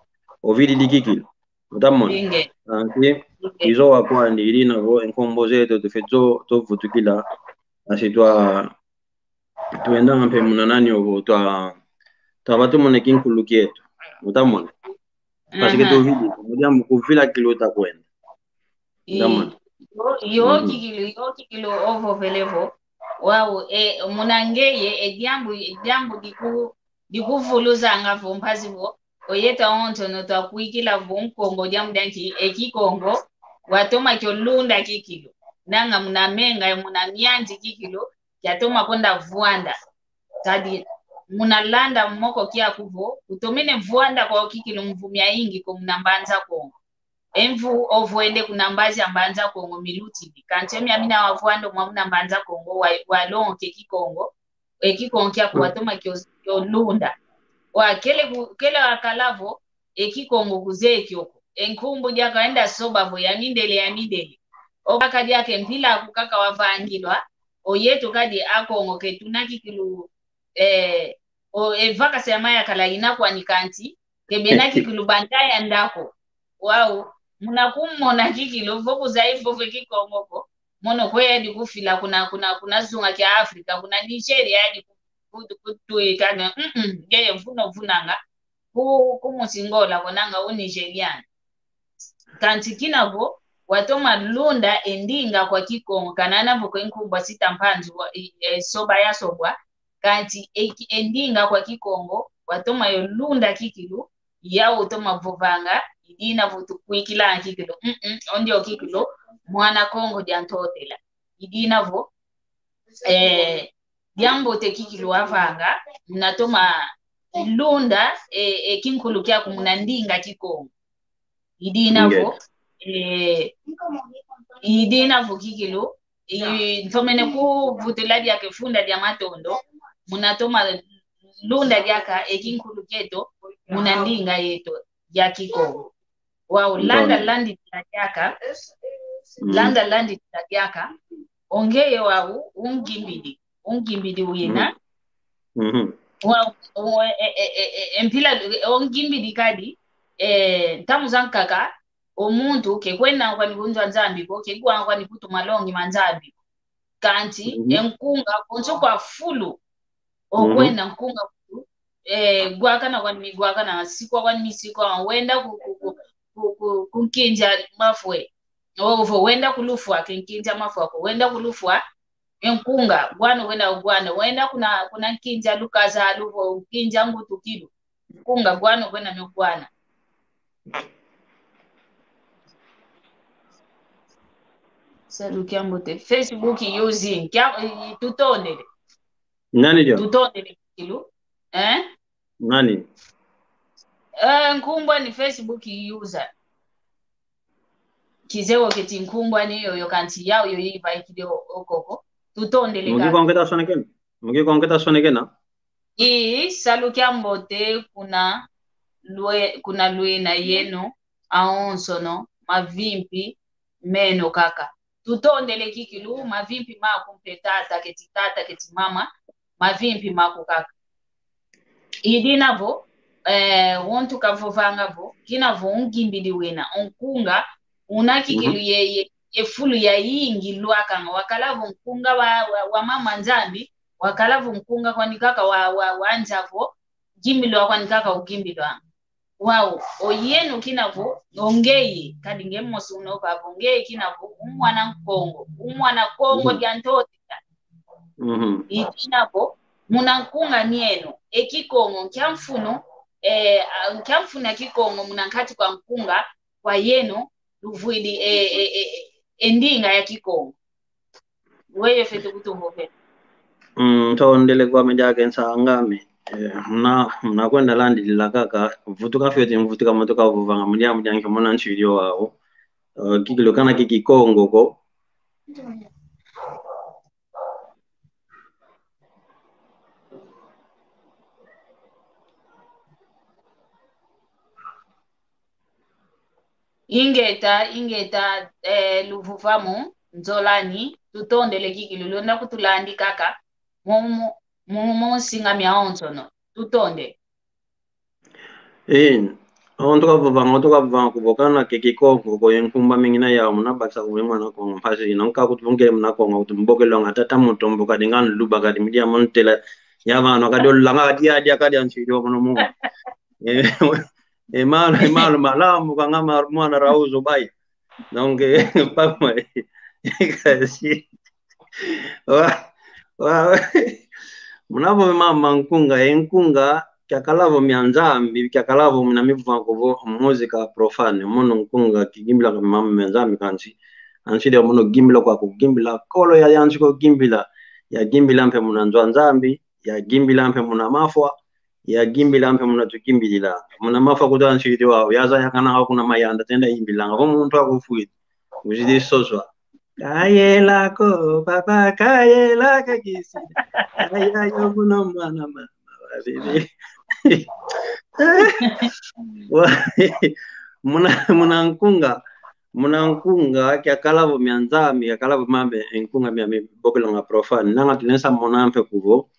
ovididi kikilu. Utamona? Inge. Anti, inge. Izo wakwandi, idina vo, e nkumbu zeto tufwete tuvutukila, asi twa, twendanga mpe muna nani ovo, twa, twa batumona kinkulu kieto. Utamona? Parce que, mhm, tuvili, mu diambu kuvila kikilu utakwenda. I-, utamona? Yo, yo, mhm, kikilu, yo kikilu ovovele vo. Wau, e, muna ngeye, e diambu, e diambu diku, dikuvuluzanga vo mpasi vo. Oyeto awonsono twakwikila vo Nkongo diambu dia nki, e Kikongo, watoma kio lunda kikilu. Nanga muna menga, muna mianzi kikilu, kiatoma konda vwanda. Kadi muna landa moko kiaku vo, kutomene vwanda kwa kikilu mvu miayingi ko muna Mbanza Kongo. E mvu ovwende kuna mbazi a Mbanza Kongo milutidi. Kansi e miamina wavwanda mwa muna Mbanza Kongo, wa, walongoka e Kikongo. E Kikongo kiaku, mm, watoma kio, kio lunda. Wa kele ku, kele wakala vo, e Kikongo kuzeye kioko. E nkumbu diaka enda soba vo ya mindele, ya mindele. Okaka diaka e mpila aku kaka wavangilwa. Oyeto kadi Akongo ke tuna kikilu, eh, o, e vacances ya mayakala ina kwani kansi, ke bena kikilu banda yanda ko. Wau, muna kumona kikilu, vo kuzaya vo vo Kikongo ko. Mono kwe yadi kufila kuna, kuna, kuna zunga kia Afrika, kuna Nigeria yadi ku, ku, kutuika, mm, mm, ngeye mvuno vunanga, ku, ku musi Ngola konanga u Nigerian. Kansi kina vo, watoma lunda e ndinga kwa Kikongo, kanana vo kwe nkumbu a Sita Mpanzu, wa, i, e, soba yasobwa, kansi e, e ndinga kwa Kikongo, watoma yo lunda kikilu, yau utoma vovanga, idina vo tukwikila kikilu, mm, mm, ondio kikilu, mwana Kongo dia Ntotela. Idina vo, eh, diambote kikilu wavanga, muna toma lunda, e, e kinkulu kiaku muna ndinga Kikongo. Idina vo, e, idina vo kikilu, i, ntomene kuvutula diaka e funda dia matondo, muna toma lunda diaka e kinkulu kieto, muna ndinga yeto ya Kikongo. Wau, landa, landa diaka, landa, landa diaka, ongeye wau, ungimbidi, ungimbidi wina. Wau, wau, e, e, e, e, e, mpila, e, ungimbidi kadi, e, ntamu zankaka, o muntu, ke kwenda kwani kunzwa Nzambi ko, ke kwenda kwani kutuma malongi ma Nzambi ko. Kansi, e nkunga, konso kwa fulu, o kwenda nkunga, e, gwakana kwani mi gwakana, sikwa kwani mi sikwa, wenda ku, ku, ku, ku, ku, ku nkinza mafwa. Ovo wenda ku lufwa, ke nkinza mafwa ko, wenda ku lufwa, e nkunga, gwana wenda gwana, wenda kuna, kuna nkinza lukaza, luvo, nkinza ngutukilu. Nkunga, gwana wenda no gwana. Salu kiambote. Facebook using. Kia, i, tutondele. Nani dio? Tutondele kikilu. Eh? Nani? Eh, nkumbu ani Facebook user. Kizeye keti nkumbu ani yoyo kansi yau yoyo ivaikidi o, okoko. Tutondele kaka. Mu Kikongo keta sonekena? Mu Kikongo keta sonekena? I, salu kiambote kuna lwe-, kuna lwena yeno, awonsono, mavimpi, meno kaka. Tutondele kikilu, mavimpi maku mpe tata, keti tata, keti mama, mavimpi maku kaka. Idina vo, eh, wontu kavovanga vo, kina vo ungimbidi wina, o nkunga, una kikilu ye, ye, ye fulu yayingi lwakanga, wakala vo nkunga wa, wa, wa mama Nzambi, wakala vo nkunga kwani kaka wa, wa, wa nza vo, gimbilwa kwani kaka ugimbilwa. Wau, o yeno kina vo, o ngeye, kadi nge mosi uno vava, o ngeye kina vo, u mwana Nkongo, u mwana Kongo dia Ntotela. Idina vo, muna nkunga ni eno, e Kikongo, nkia mfunu, e, a, nkia mfunu a Kikongo, muna nkati kwa nkunga, kwa yeno, luvwidi, e, e, e, e, e ndinga ya Kikongo. Weye fwete kutuhopela. Mm, ntondele kwame diaka e nsang'ame. Eh, muna, muna kwenda landilila kaka, vutuka fwete mvutuka moto kavovanga, mu diambu dia nki muna nsilio wau. Eh, kikilu kana ki Kikongo ko. Ingeta, ingeta, eh, luvuvamu, nzolani, tutondele kikilu, lwenda kutulandi kaka, momo, mu, mu nsinga mia onsono. Tutonde. Eh, onto kavovanga, onto kavovanga kuvo kana ke Kikongo ko, ye nkumbu a mingi na yau muna bakisa kuvo mwana Kongo, mpasi ina nka kutu vungele muna Kongo, kutu mbokelo nga tata Mutombo kadi nga Nluba kadi mu dia montela, ya vano kadi olanga kadi ya dia kadi ansi dio mono mu. Eh, eh, malo, eh, malo, malamu, kanga ma-, mwana Rauzo bai. Donc, eh, papa, eh, kasi, wa, wa, muna vo mama nkunga, e nkunga, kiakala vo mia Nzambi, kiakala vo mina mivova kuvo música profane, mono nkunga kigimbila mama mia Nzambi kansi, ansi dia mono gimbila kwa kugimbila, kolo ya yansi ko gimbila, ya gimbila mpe muna nzo a Nzambi, ya gimbila mpe muna mafwa, ya gimbila mpe muna tugimbilila. Muna mafwa kutu ansi dio wau, ya zaya kana kuna mayanda tenda imbilanga, vo muntu akufwidi, uzidi soswa. Kayela ko, papa, kayela kakisi. Kaya yo kuno mwana mama, wa bibi. Wa, muna, muna nkunga, muna nkunga, kiakala vo mia Nzambi, kiakala vo mambe, e nkunga mia mibokelanga profane. Nanga tulenda mona mpe kuvo,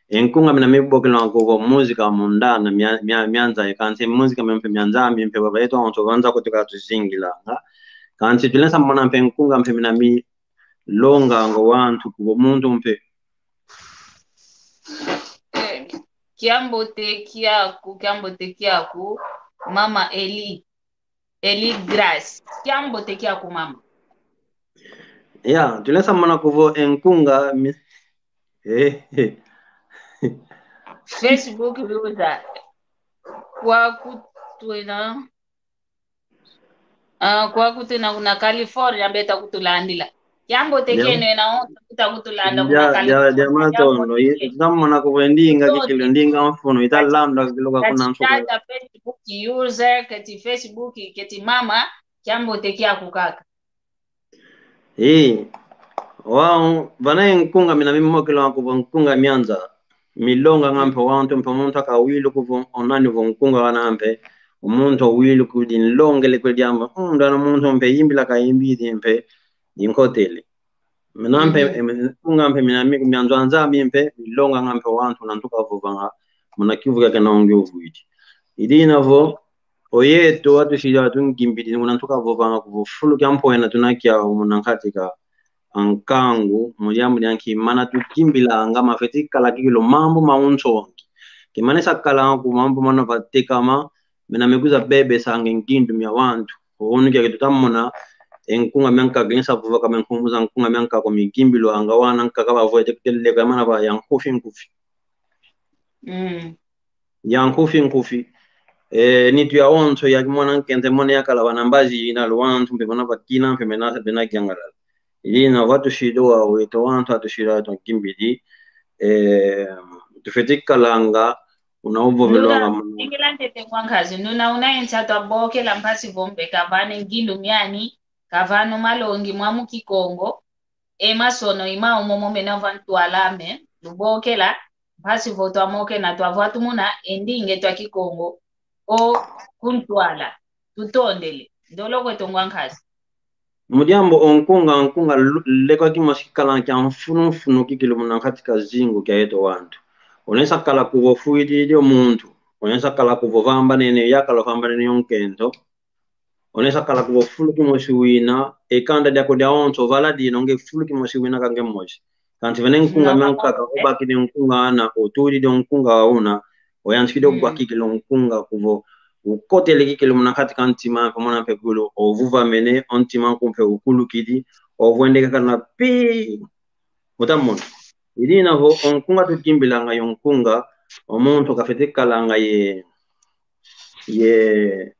e nkunga mina mibokelanga kuvo música mundana, mia, mia, mia Nzambi, kansi música mia mpe mia Nzambi, mpe baba yetu onso wanza kutuka tuzingilanga. Kansi tulenda mona mpe nkunga mpe mina mi, longanga wantu kuvo muntu mpe. Eh, kiambote kiaku, kiambote kiaku, mama Eli. Eli Grace. Kiambote kiaku, mama. Ya, tulenda mona kuvo e nkunga mi-, eh, eh. Facebook user. Kwa kutwena Ah, kwa kutwena kuna California beta kutulandila. Kiambote kieno ena onso kuta kutulanda kuna California. Dia, dia, dia matondo. Tamona kuvo e ndinga kikilu, ndinga mfunu, ita landa kikilu ka kuna nsuku. Tata Facebook user, keti Facebook, keti mama, kiambote kiaku kaka. Ii, wau, vana e nkunga mina mimokelanga kuvo nkunga mia Nza, milonganga mpe wantu mpe muntu akawilu kuvo, o nani vo nkunga wana mpe, o muntu owilu kudi nlongele kwe diambu, mm, ndana muntu mpe imbila kayimbidi mpe, dinkotele. Mina mpe, mhm, em, nkunga mpe mina mi-, mia nzo a Nzambi mpe, milonganga mpe wantu nantu kavovanga, muna kiuvu kia kena ungi uvwidi. Idina vo, oyeto, watusidi, watungimbidi, muna ntu kavovanga kuvo fulu kia mpwena tuna kiau muna nkati ka nkangu, mu diambu dia nki mana tugimbilanga mafeti kala kikilu mambu ma unsongi. Kimanisa kalanga ku mambu mana vatekama, mina mikuza bebesanga e ngindu mia wantu. Onu kiaki tutamona, e nkunga mia nkaka, nsa vova kama e nkumbu za nkunga mia nkaka ko migimbilwanga wana nkaka bavwete kutele kwa mana va ya nkufi nkufi. Mm. Ya nkufi nkufi. Eh, nitu ya onso ya kimwana nkento mwana yakala vana mbazi ina luantu mpe mwana vakina mpe mena, mena kiangalala. Idina vatusidi wau eto wantu atusidi wau eto nkimbidi. Eh, tufeti kalanga una uvovelwanga muna. Ingila ntete kwa nkazi, nuna una ensa twabokela mpasi vo mpe kavana e ngindu miani, kavana o malongi mwa mu Kikongo, e masono i mau momo mena va ntwala ame, lubokela, mpasi vo twamokena twavwa tumuna e ndinga eto a Kikongo, o kuntwala, tutondele, ndolo kweto ngwa nkazi. Mu diambu o nkunga, nkunga lu-, lekwa kimosi kikala kia mfunu mfunu kikilu muna nkati ka zingu kia eto wantu. Onesa kala kuvo fwididi o muntu, onesa kala kuvo vambanene, yakala vambanene yo nkento, onesa kala kuvo fulu kimosi wina, e kanda diako dia onso, vala dina, nge fulu kimosi wina ka nge mosi. Kansi vene nkunga mia nkaka, obakidi nkunga ana, otudidi o nkunga una, oyantikidi ogwa kikilu nkunga kuvo, ukotele kikilu muna nkati ka ntima, mpe muna mpe kulu, ovuvamene, o ntima nku mpe ukulukidi, ovwendeke kana pi. Utamona. Idina vo, o nkunga tukimbilanga yo nkunga, o muntu kafeti kalanga ye, ye,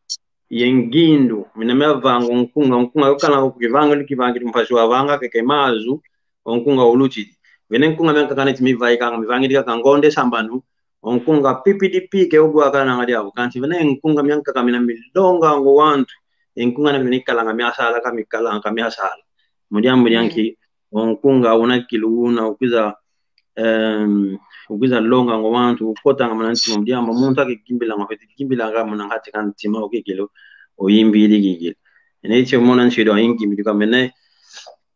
ye ngindu, mina mia vanga o nkunga, o nkunga yo kana ko kivangidi, kivangidi mpasi wavanga keke mazu, o nkunga ulutidi. Vene nkunga mia nkaka neti mivaikanga, mivangidi kaka ngonde sambanu, o nkunga pipidi pike ogwa kananga diabu. Kansi vene nkunga mia nkaka mina milonganga o wantu, e nkunga na mina ikalanga mia sala, ka mikalanga ka mia sala. Mu diambu dia nki, o nkunga una kikilu una, ukwiza, em, ukwiza longanga o wantu, ukotanga muna ntima, mu diambu muntu akikimbilanga, feti kimbilanga muna nkati ka ntima, o kikilu, oyimbidi kikilu. Ene itio mona nsido, ayingi mbidi ka mene,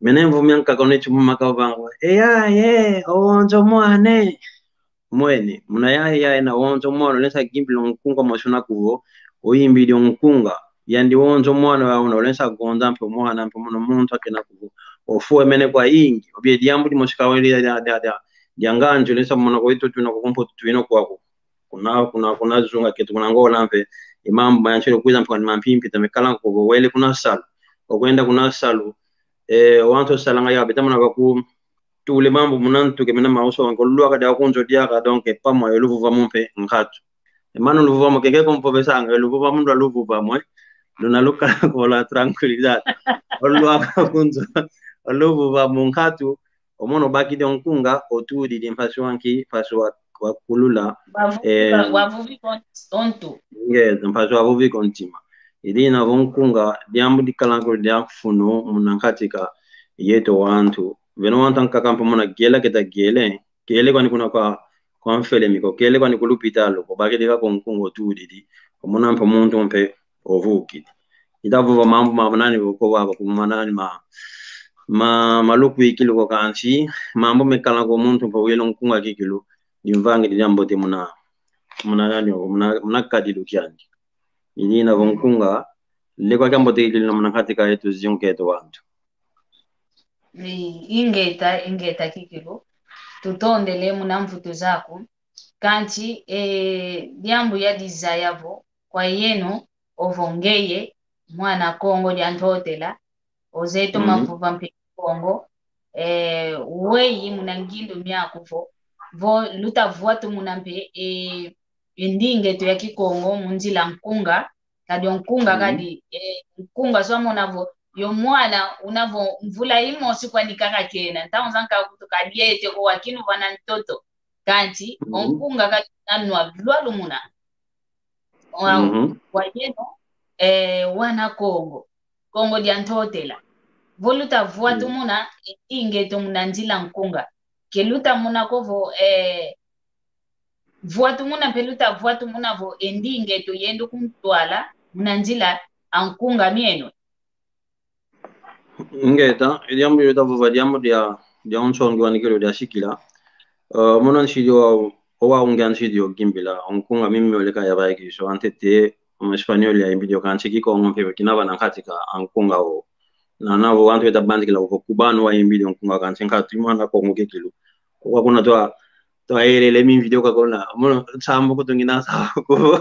mene mvu mia nkaka, one tio muma kavanga, eya, ye, o onzo mwane. mwene, muna yaye, yaye na onzo mwana, olensa kimbila nkunga mosi una kuvo, oyimbidi nkunga, yandi onzo mwana wa una, olensa gonza mpe mwana mpe muna muntu akena kuvo. Ofue mene kwa ingi, obie diambu dimosi kawele dia, dia, dia, dia, dia nganzi, olensa mona kwa itu tuna kwa kumpo tutuino kwa ku. Kuna, kuna, kuna zunga ketu, kuna Ngola mpe, e mambu mayansi kwiza mpe kwa ni mampimpi, tamekala kuvo, wele kuna salu, okwenda kuna salu, e, wantu salanga ya, beta muna baku, tule mambu muna ntu ke mena mauso, nko lwaka dia kunzo diaka, donc, pamo, e luvuvamu mpe nkatu. E mano luvuvamu, keke kompovesanga, e luvuvamu ndwa luvuvamu, e. Luna luka kola tranquilidade. O lwaka kunzo, o luvuvamu nkatu, omono bakidi o nkunga, otudidi mpasi wa nki, mpasi wa, wa kulula, wavu-, eh, wa-, wavuvi kon-, ontu. Nge, mpasi wavuvi kontima. Idina vo nkunga, diambu dikala nko dia funu, muna nkatika, yeto wantu. Veno wantu ankaka mpe muna gela keta gele, gele kwani kuna kwa, kwa mfele miko, gele kwani ku lupitalu, ko bakidi ka ko nkunga otudidi, omona mpe muntu mpe ovukidi. Ita vova mambu ma nani voko vava kuma nani ma, ma, maluku ikilu ko kansi, mambu mekala ko muntu mpe wilo nkunga kikilu, nimvangidi diambote muna, muna nani, muna, muna kadilu kiandi. Idina vo nkunga, lekwa kiambote kikilu na muna nkatika yetu zingu ketu wantu. I-, ingeta, ingeta kikilu. Tutondele muna mvutu zaku. Kansi, e, diambu ya dizaya vo, kwa yeno, ovo ngeye, mwana Kongo dia Ntotela, ozeye toma vova mpe Kikongo, e, weyi muna ngindu miaku vo, vo luta vwa tumuna mpe, e, e ndinga eto ya Kikongo, mu nzila nkunga, kadi o nkunga kadi, e, nkunga so amona vo, yo mwana una vo mvula imosi kwani kaka kena, ntangu zankaka kutu kadi ete ko wakinu vana ntoto, kansi, o nkunga kadi una nwa lwalu muna. Wa-, wa yeno, e, wana Kongo, Kongo dia Ntotela. Vo luta vwa tumuna, e ndinga eto muna nzila nkunga. Ke luta muna ko vo, e, vwa tumuna mpe luta vwa tumuna vo e ndinga eto yenda kuntwala muna nzila a nkunga mieno. Ingeta, e diambu yo ta vova diambu dia, dia unsongi wani kikilu dia sikila. E, muna nsidi wa, owa ungia nsidi o kimbila, o nkunga mimi oleka ya baiki so antete, o Espanhol ya imbidi o kansi Kikongo mpe kina vana nkatika a nkunga o. Na, na vo wantu beta bandikila vo Cubano wa imbidi o nkunga kansi nkatu i mwana Kongo kikilu. Kwa kuna twa, twa elele mi video kakona. Mono, nsambu kutu ngina sa ku.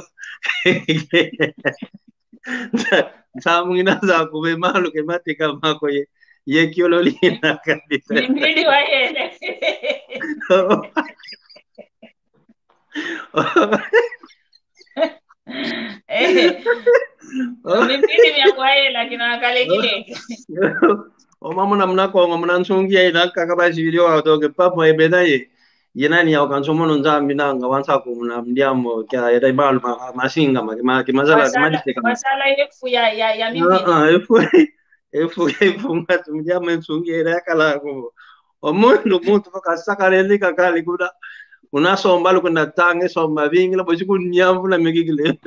Nsambu ngina sa ku be malu ke mateka mako ye. Ye kiolo lina kadita. Ni mbidi wa yele. Eh, o mimpili mia kwa yela kina kale kileke. O mamuna muna Kongo, muna nsungi ya ina kaka basi video wa toke papa ebena ye. Yena ni ya okanso mono Nzambi nanga wansa ku muna mdiamo kia yeta ibalu ma-, masinga ma-, ma-, kimazala, wasala, kimaditeka. Wasala efu ya, ya, ya mimpili. Ah, ah, efu, efu, efu ngati mdiamo nsungi ya ina kala ku. O muntu, muntu vo kasakala ni kakali kuna, kuna somba lu kuna tange somba bingila bosi kunyambu na mekikile.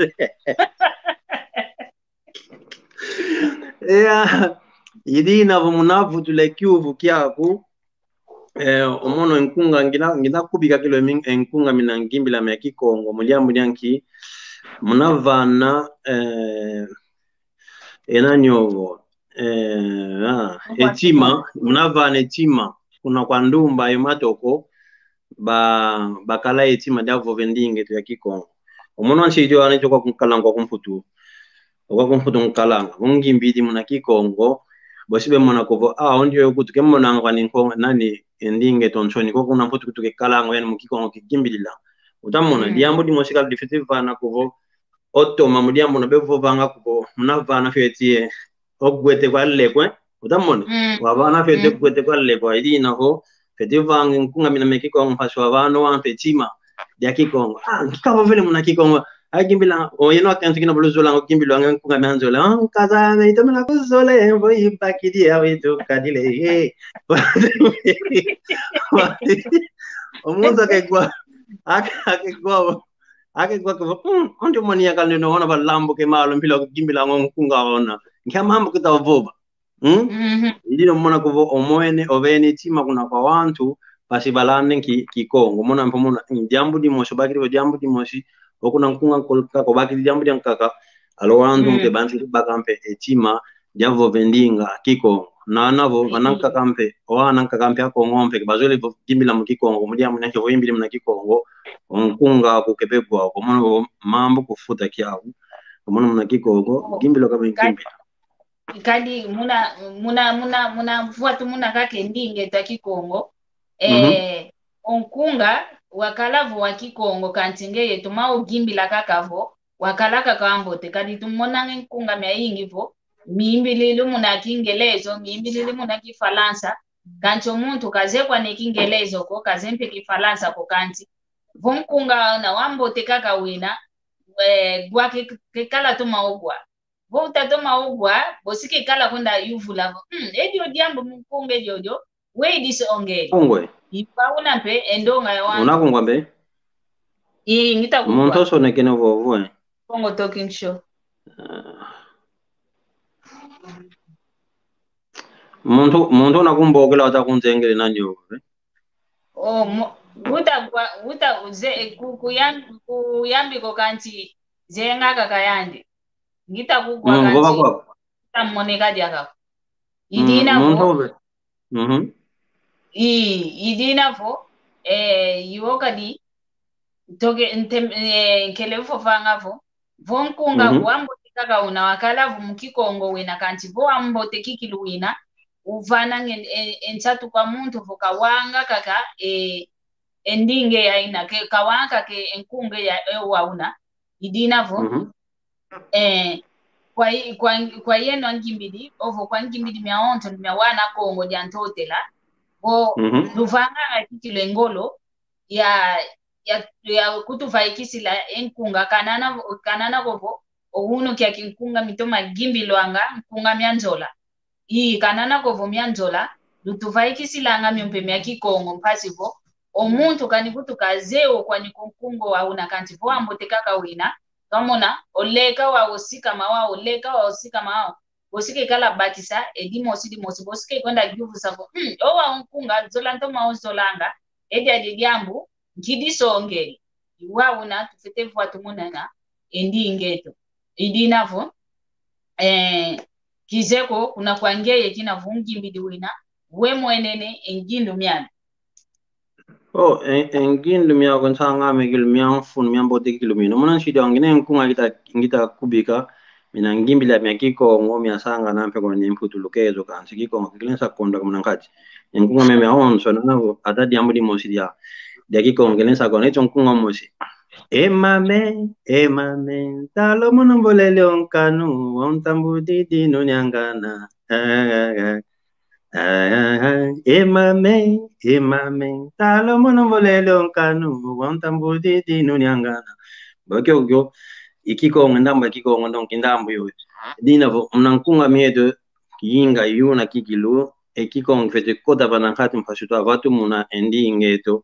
Ea, idina vo muna vutula kiuvu kiaku, eh, omono e nkunga ngina, ngina kubika kilo mi-, e nkunga mina ngimbila mia Kikongo, mu diambu dia nki, muna vana, eh, ena niovo, eh, ah, e tima, muna vana e tima, kuna kwa ndumba yo matoko, ba, bakala e tima dia vova e ndinga eto ya Kikongo. Omono nsidi wana tio kwa kunkalanga kwa kumputu. Kwa kumputu nkalanga. Vo ngimbidi muna Kikongo. Bosi bemona ko vo, ah, ondi yo kutu kemonanga kwani nko, nani, e ndinga eto nsoni. Ko kuna mputu kutu kekalanga, yani mu Kikongo kigimbilila. Utamona, mm, diambu dimosi kala difiti vana ko vo, otoma mu diambu na bevovanga ko vo, muna vana feti e. Ogwete kwa lekwe, utamona? Mm. Wavana feti, mm, ogwete kwa lekwe, idina ho, feti vanga nkunga mina mia Kikongo mpasi wavana wampe tima dia Kikongo. Ah, nkika vovele muna Kikongo. Ai, kimbila, o, yeno akentu kina bulu zola, kimbila, wanga nkunga mina nzola. Ah, nkaza, me, ito mina kuzola, embo, ibakidi, awe, ito, kadile, eh. O muntu akegwa, ake-, akegwa, akegwa, ke, mm, ondi moni ya kalino, wana balambu ke malu, mpila, kimbila, ngo nkunga, ona. Nkia mambu kita vova. Hmm? Mhm. Idina mona ko vo omwene, ovene tima kuna kwa wantu, mpasi balande ki, Kikongo. Mona mpe mona, mm, diambu dimosi, obakidi vo diambu dimosi, o kuna nkunga nkaka, obakidi diambu diankaka, alo wantu mpe bantu baka mpe e tima dia vova e ndinga Kikongo. Na ana vo, ana nkaka mpe, o ana nkaka mpe a Kongo mpe, ke bazolele vo yimbila mu Kikongo, mu diambu dianke vo oyimbili muna Kikongo, o nkunga aku ke begwa ko, mona vo mambu kufuta kiau, mona muna Kikongo, yimbila kama nkimbila. Kadi muna, muna, muna, muna vwatu muna kaka e ndinga eto a Kikongo. Eh, o nkunga wakala vo wa Kikongo, kansi ngeye toma oyimbila kaka vo, wakala kaka wambote, kadi tumonanga e nkunga miayingi vo, miyimbilili muna Kingelezo, miyimbilili muna Kifalansa, kansi o muntu kazeye kwani Kingelezo ko, kazeye mpe Kifalansa ko, kansi vo nkunga una wambote kaka wina, eh, gwa ke, kekala toma ogwa. Vo utatoma ogwa, bosi kekala kwenda yuvula vo, "Hmm, edio diambu mu nkunga ediodio, we idisongele?" Kungwe. Ipa una mpe e ndonga ya wantu. Una kungwa mpe? Ii, ngita kungwa. Muntu osonekene vovo, eh. Kongo Talking Show. Ah. Muntu, muntu una kumbokela wata kunzengele na nyovo, eh. Oh, mo-, uta kwa, uta uze, ku-, kuyam-, kuyambi ko kansi, zenga kaka yandi. Ngita kukwa kansi, ngita moneka diaka ko. Idina vo. Mhm. I, idina vo, eh, iwo kadi, toke, ntem-, eh, nkele ufofanga vo. Vo nkunga wambote kaka una wakala vo mu Kikongo wena, kansi vo wambote kikilu wina, uvana nge, e, e nsatu kwa muntu vo kawanga kaka, e, e ndinga ya ina, ke, kawanga kaka e nkunga ya, e, wa una. Idina vo. Eh, kwa i-, kwa, kwa yeno angimbidi, ovo kwa ngimbidi mia onto, mia wana Kongo dia Ntotela, vo, luvanganga kikilu e ngolo, ya, ya, ya kutuvaikisila e nkunga kanana, kanana kovo, o unu kia kinkunga mitoma gimbilwanga, nkunga mia nzola. Ii, kanana kovo mia nzola, lutuvaikisilanga mio mpe mia Kikongo, mpasi vo, o muntu kani kutuka zeye o kwani ko nkunga wa una kansi vo wambote kaka wina, twamona, oleka wa osikama wa, oleka wa osikama wa, bosi kekala bakisa, e dimosi dimosi, bosi kekwenda yuvusa vo, "Hmm, o wa o nkunga, zola ntoma ozolanga, e diadi diambu, nkidisongele." I wa una tufwete vwa tumonanga e ndinga eto. Idina vo, eh, kizeye ko kuna kwa ngeye kina vo ngimbidi wina, we mwenene e ngindu miami. Oh, e, e ngindu miaku nsanga ame kikilu mia mfunu, mia mbote kikilu mina. Muna nsidi wange ngina nkunga ngita, ngita kubika, mina ngimbila mia Kikongo, mia sangana mpe kwani mputulukezo kansi Kikongo kikele nsa kondwa ka muna nkati. E nkunga mia mia onso, nana vo, ata diambu dimosi dia, dia Kikongo kele nsa kondwa, eto nkunga mosi. E mame, e mame, ntala mono mbolele o nkanu, o ntambudi dinu niangana. Ah, ah, ah. Ah, ah, ah, e mame, e mame, ntala mono mbolele o nkanu, o ntambudi dinu niangana. Bo kiokio, i Kikongo, ndambu ya Kikongo, donc ndambu yo. Dina vo, muna nkunga mieto, yinga yuna kikilu, e Kikongo fwete kota vana nkati mpasi twavatu muna e ndinga eto,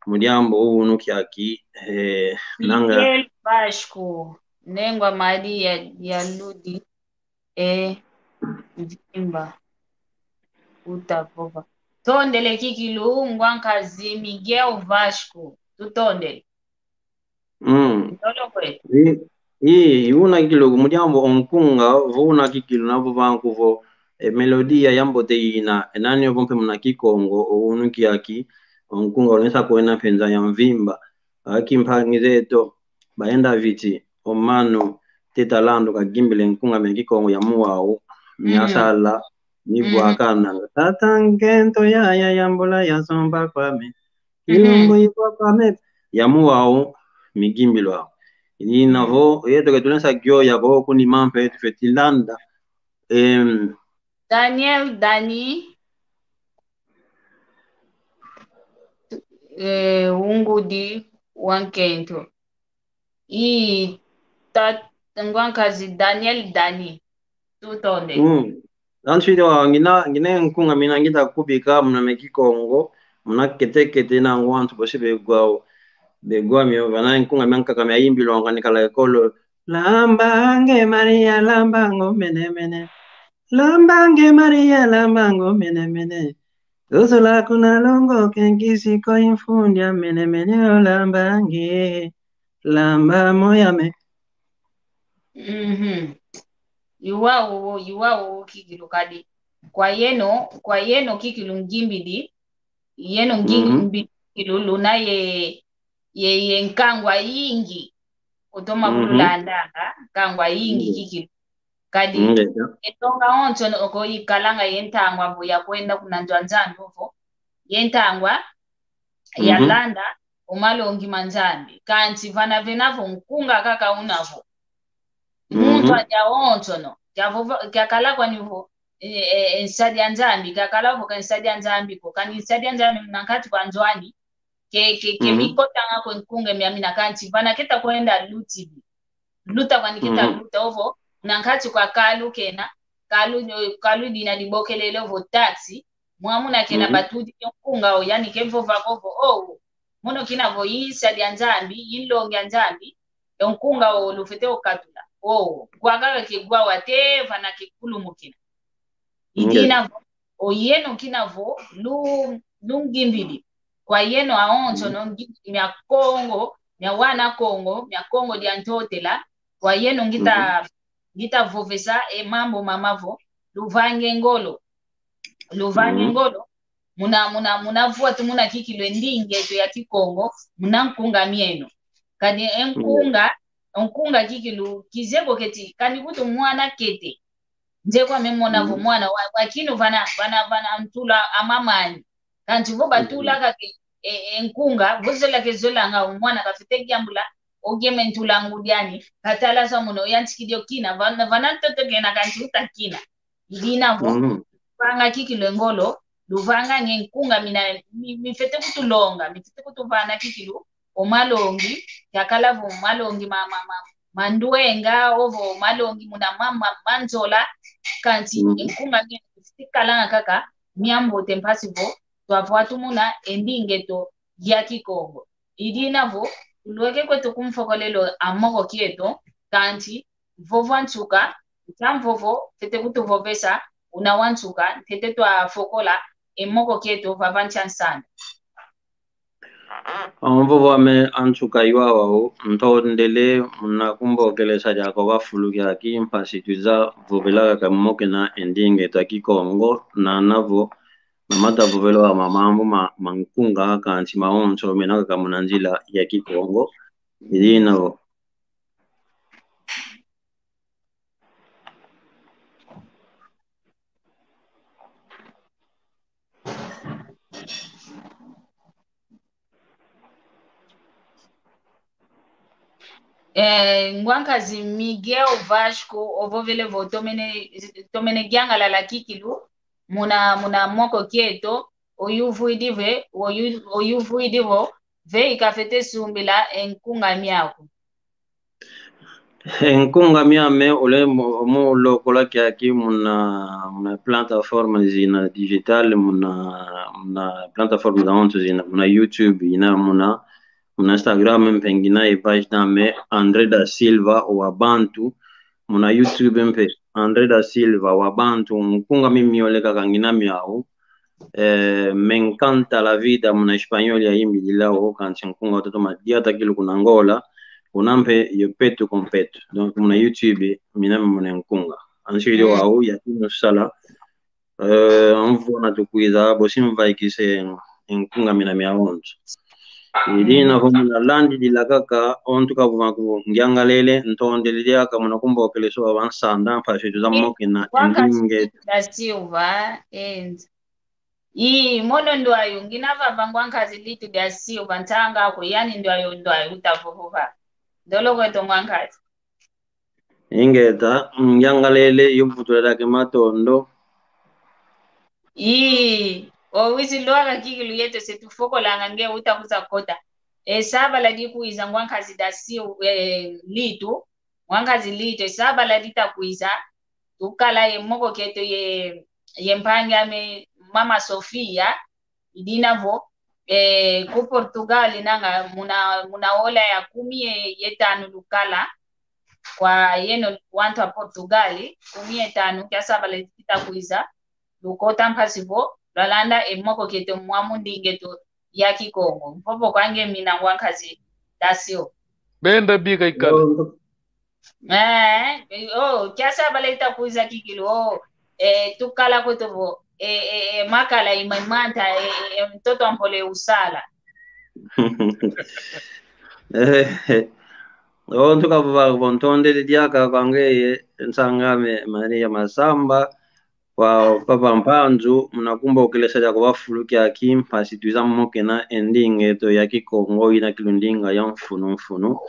mu diambu unu kiaki, eh, nanga. Miguel Vasco, nengwa mali ya, ya ludi. E, mvimba. Utavova. Tondele kikilu, ngwa nkazi Miguel Vasco. Tutondele. Mm. Ntolo kwetu. I, i, i una kikilu, mu diambu o nkunga, vo una kikilu, navova nkuvo, e melodia ya mbote ina, e nani ovo mpe muna Kikongo, o unu kiaki, o nkunga, olesa kwena mpenza ya mvimba. Aki mpangi zeto, baenda viti, o mano, teta lando kagimbile nkunga mia Kikongo ya muwau, mia sala, mibwakana. Tata nkento yaya ya mbula ya somba kwame. Ilumbu ibwa kwame. Ya muwau, migimbilwa. Ina vo, yeto ke tulesa gioya vo, kuni mampe, tufeti landa. Em, Daniel Dani, eh, ungudi wa nkento. I ta-, ngwa nkazi Daniel Dani. Tutonde. Mm. Antu ide wa ngina, ngina nkunga mina ngita kubika muna mia Kikongo, muna kete kete na ngwa antu bosi begwao. Begwa mio, vana nkunga mia nkaka mia imbilwanga nikala ekolo. Lamba nge Maria, lamba ngo mene mene. Lamba nge Maria, lamba ngo mene mene. Luzula kuna longo kenkisi ko infundi a mene mene o lamba nge. Lamba moya me. Mhm. Iwa o, iwa o kikilu kadi. Kwa yeno, kwa yeno kikilu ngimbidi. Yeno ngimbidi kikilu luna ye, ye, ye nkangwa yingi. Otoma kululandanga, nkangwa yingi kikilu. Kadi, e tonga onso no oko ikalanga ye ntangwa vo ya kwenda kuna nzo a Nzambi ovo. Ye ntangwa ya landa o malongi ma Nzambi. Kansi vana vena vo nkunga kaka una vo. Muntu adia onso no. Kia vo, kia kala kwani vo, e, e, e, nsadi a Nzambi, kia kala vo ka nsadi a Nzambi ko. Kani nsadi a Nzambi muna nkati kwa nzo ani. Ke, ke, ke mikotanga ko e nkunga miamina kansi. Vana keta kwenda lutidi. Luta kwani keta luta ovo. Na nkati kwa kalu kena. Kalu, kalu dina dibokelele ovo taxi. Mwamuna kena batudi yo nkunga o yani ke vova ovo. O, mono kina vo i nsadi a Nzambi, i nlongi a Nzambi. Yo nkunga o lufwete okatula. O, kwa kaka ke gwa wa te vana ke kulumukina. Idina vo, o yeno kina vo, lu, lungimbidi. Kwa yeno awonso no ngimbidi mia Kongo, mia wana Kongo, mia Kongo dia Ntotela. Kwa yeno ngita, ngita vovesa e mambu mama vo, luvange ngolo. Luvange ngolo. Muna, muna, muna vwa tumuna kikilu e ndinga eto ya Kikongo, muna nkunga mieno. Kani e nkunga, e nkunga kikilu, kizeye ko keti, kani kutu mwana kete. Nze kwa me mona vo mwana wa, wa kinu vana, vana, vana ntula a mamani. Kansi vo batula kaka e, e nkunga, vo zola ke zolanga, o mwana kafwete yambula, o geme ntula ngudi ani, katala za mono, yantikidi o kina, vana, vana ntoto kena kansi uta kina. Idina vo, luvanga kikilu e ngolo, luvanga nge nkunga mina, mi, mifwete kutulonga, mifwete kutuvana kikilu, o malongi, kiakala vo malongi ma, ma, ma, ma ndwenga, ovo malongi muna ma, ma, ma nzola, kansi e nkunga mie, sikalanga kaka, miambote mpasi vo, twavwa tumuna e ndinga eto ya Kikongo. Idina vo, tulweke kweto kumfokolelo a moko kieto, kansi, vovo a nsuka, ntia mvovo, fwete kutuvovesa, una wa nsuka, ntete twafokola, e moko kieto, vava ntia nsanda. A mvovo ame a nsuka iwawa o, ntondele, muna kumbokelesa diaka o bafulu kiaki, mpasi twiza vovela kaka mokena e ndinga eto a Kikongo, nana vo, mama tavovela wa mamambu ma, ma nkunga, kansi mawonso, mena kaka muna nzila ya Kikongo. Idina vo. Eh, ngwankazi Miguel Vasco, ovovele vo tomene, tomene yangalala kikilu, muna, muna moko kieto, oyuvwidi ve, oyu-, oyuvwidi vo, ve ikafwete sumbila e nkunga miaku. E nkunga miame ole mo, mo lokola kiaki muna, muna plataforma zina digital, muna, muna plataforma zawonso zina, muna YouTube ina, muna, muna Instagram mpe ngina e page ame André da Silva wa Bantu, muna YouTube mpe André da Silva wa Bantu, nkunga mi miole kaka ngina miau, eh, Me encanta la vida, muna espanhol yayimbidila o, kansi nkunga toto madia takilu kuna Angola, kuna mpe yo petu com petu. Donc, muna YouTube, mina muna nkunga. Ansi yo wau, ya kinu sala, eh, mvona tukwiza, bosi mvaikise nkunga mina miawonso. Idina vo muna landidila kaka, ontu kavumaku ngiangalele, ntondele diaka muna kumbokeleso wa bansanda, mpasi tuza mokena, e ndinga. Da Silva, enza. Ii, mono ndwayo, ngina vava ngwankazi Litu da Silva, ntanga ko, yani ndwayo, ndwayo, utavova. Ndolo kweto ngwankazi. Ingeta, ngiangalele, yuvutula dake matondo. Ii, owizi lwaka kikilu yeto se tufokolanga nge uta kuza kota. E sabala dikwiza ngwankazi da Silva, eh, Litu, ngwankazi Litu, e sabala ditakwiza, tukala ye moko kieto ye, ye mpangi ame Mama Sofia, idina vo, eh, ku Portugal nanga muna, muna ola ya kumi ye, ye tanu lukala, kwa yeno wantu a Portugal, kumi ye tanu kia sabala ditakwiza, lukota mpasi vo, lwalanda e moko kieto mwa mu ndinga eto ya Kikongo. Mvovo kwa nge mina ngwa nkazi Tasio. Benda bika ikala. Yo, Eh, oh, kiasa bala ita kuiza kikilu, oh, eh, tukala kweto vo, eh, eh, eh, makala ima imanta, eh, eh, eh, ntoto a mpolo usala. Eh, oh, ntuka vava vo ntondele diaka kwa ngeye, nsang'ame Maria Masamba, kwa papa Mpanzu, muna kumbokele salia kwa fulu kiaki, mpasi twiza mokena e ndinga eto ya Kikongo, ina kilu ndinga ya mfunu mfunu.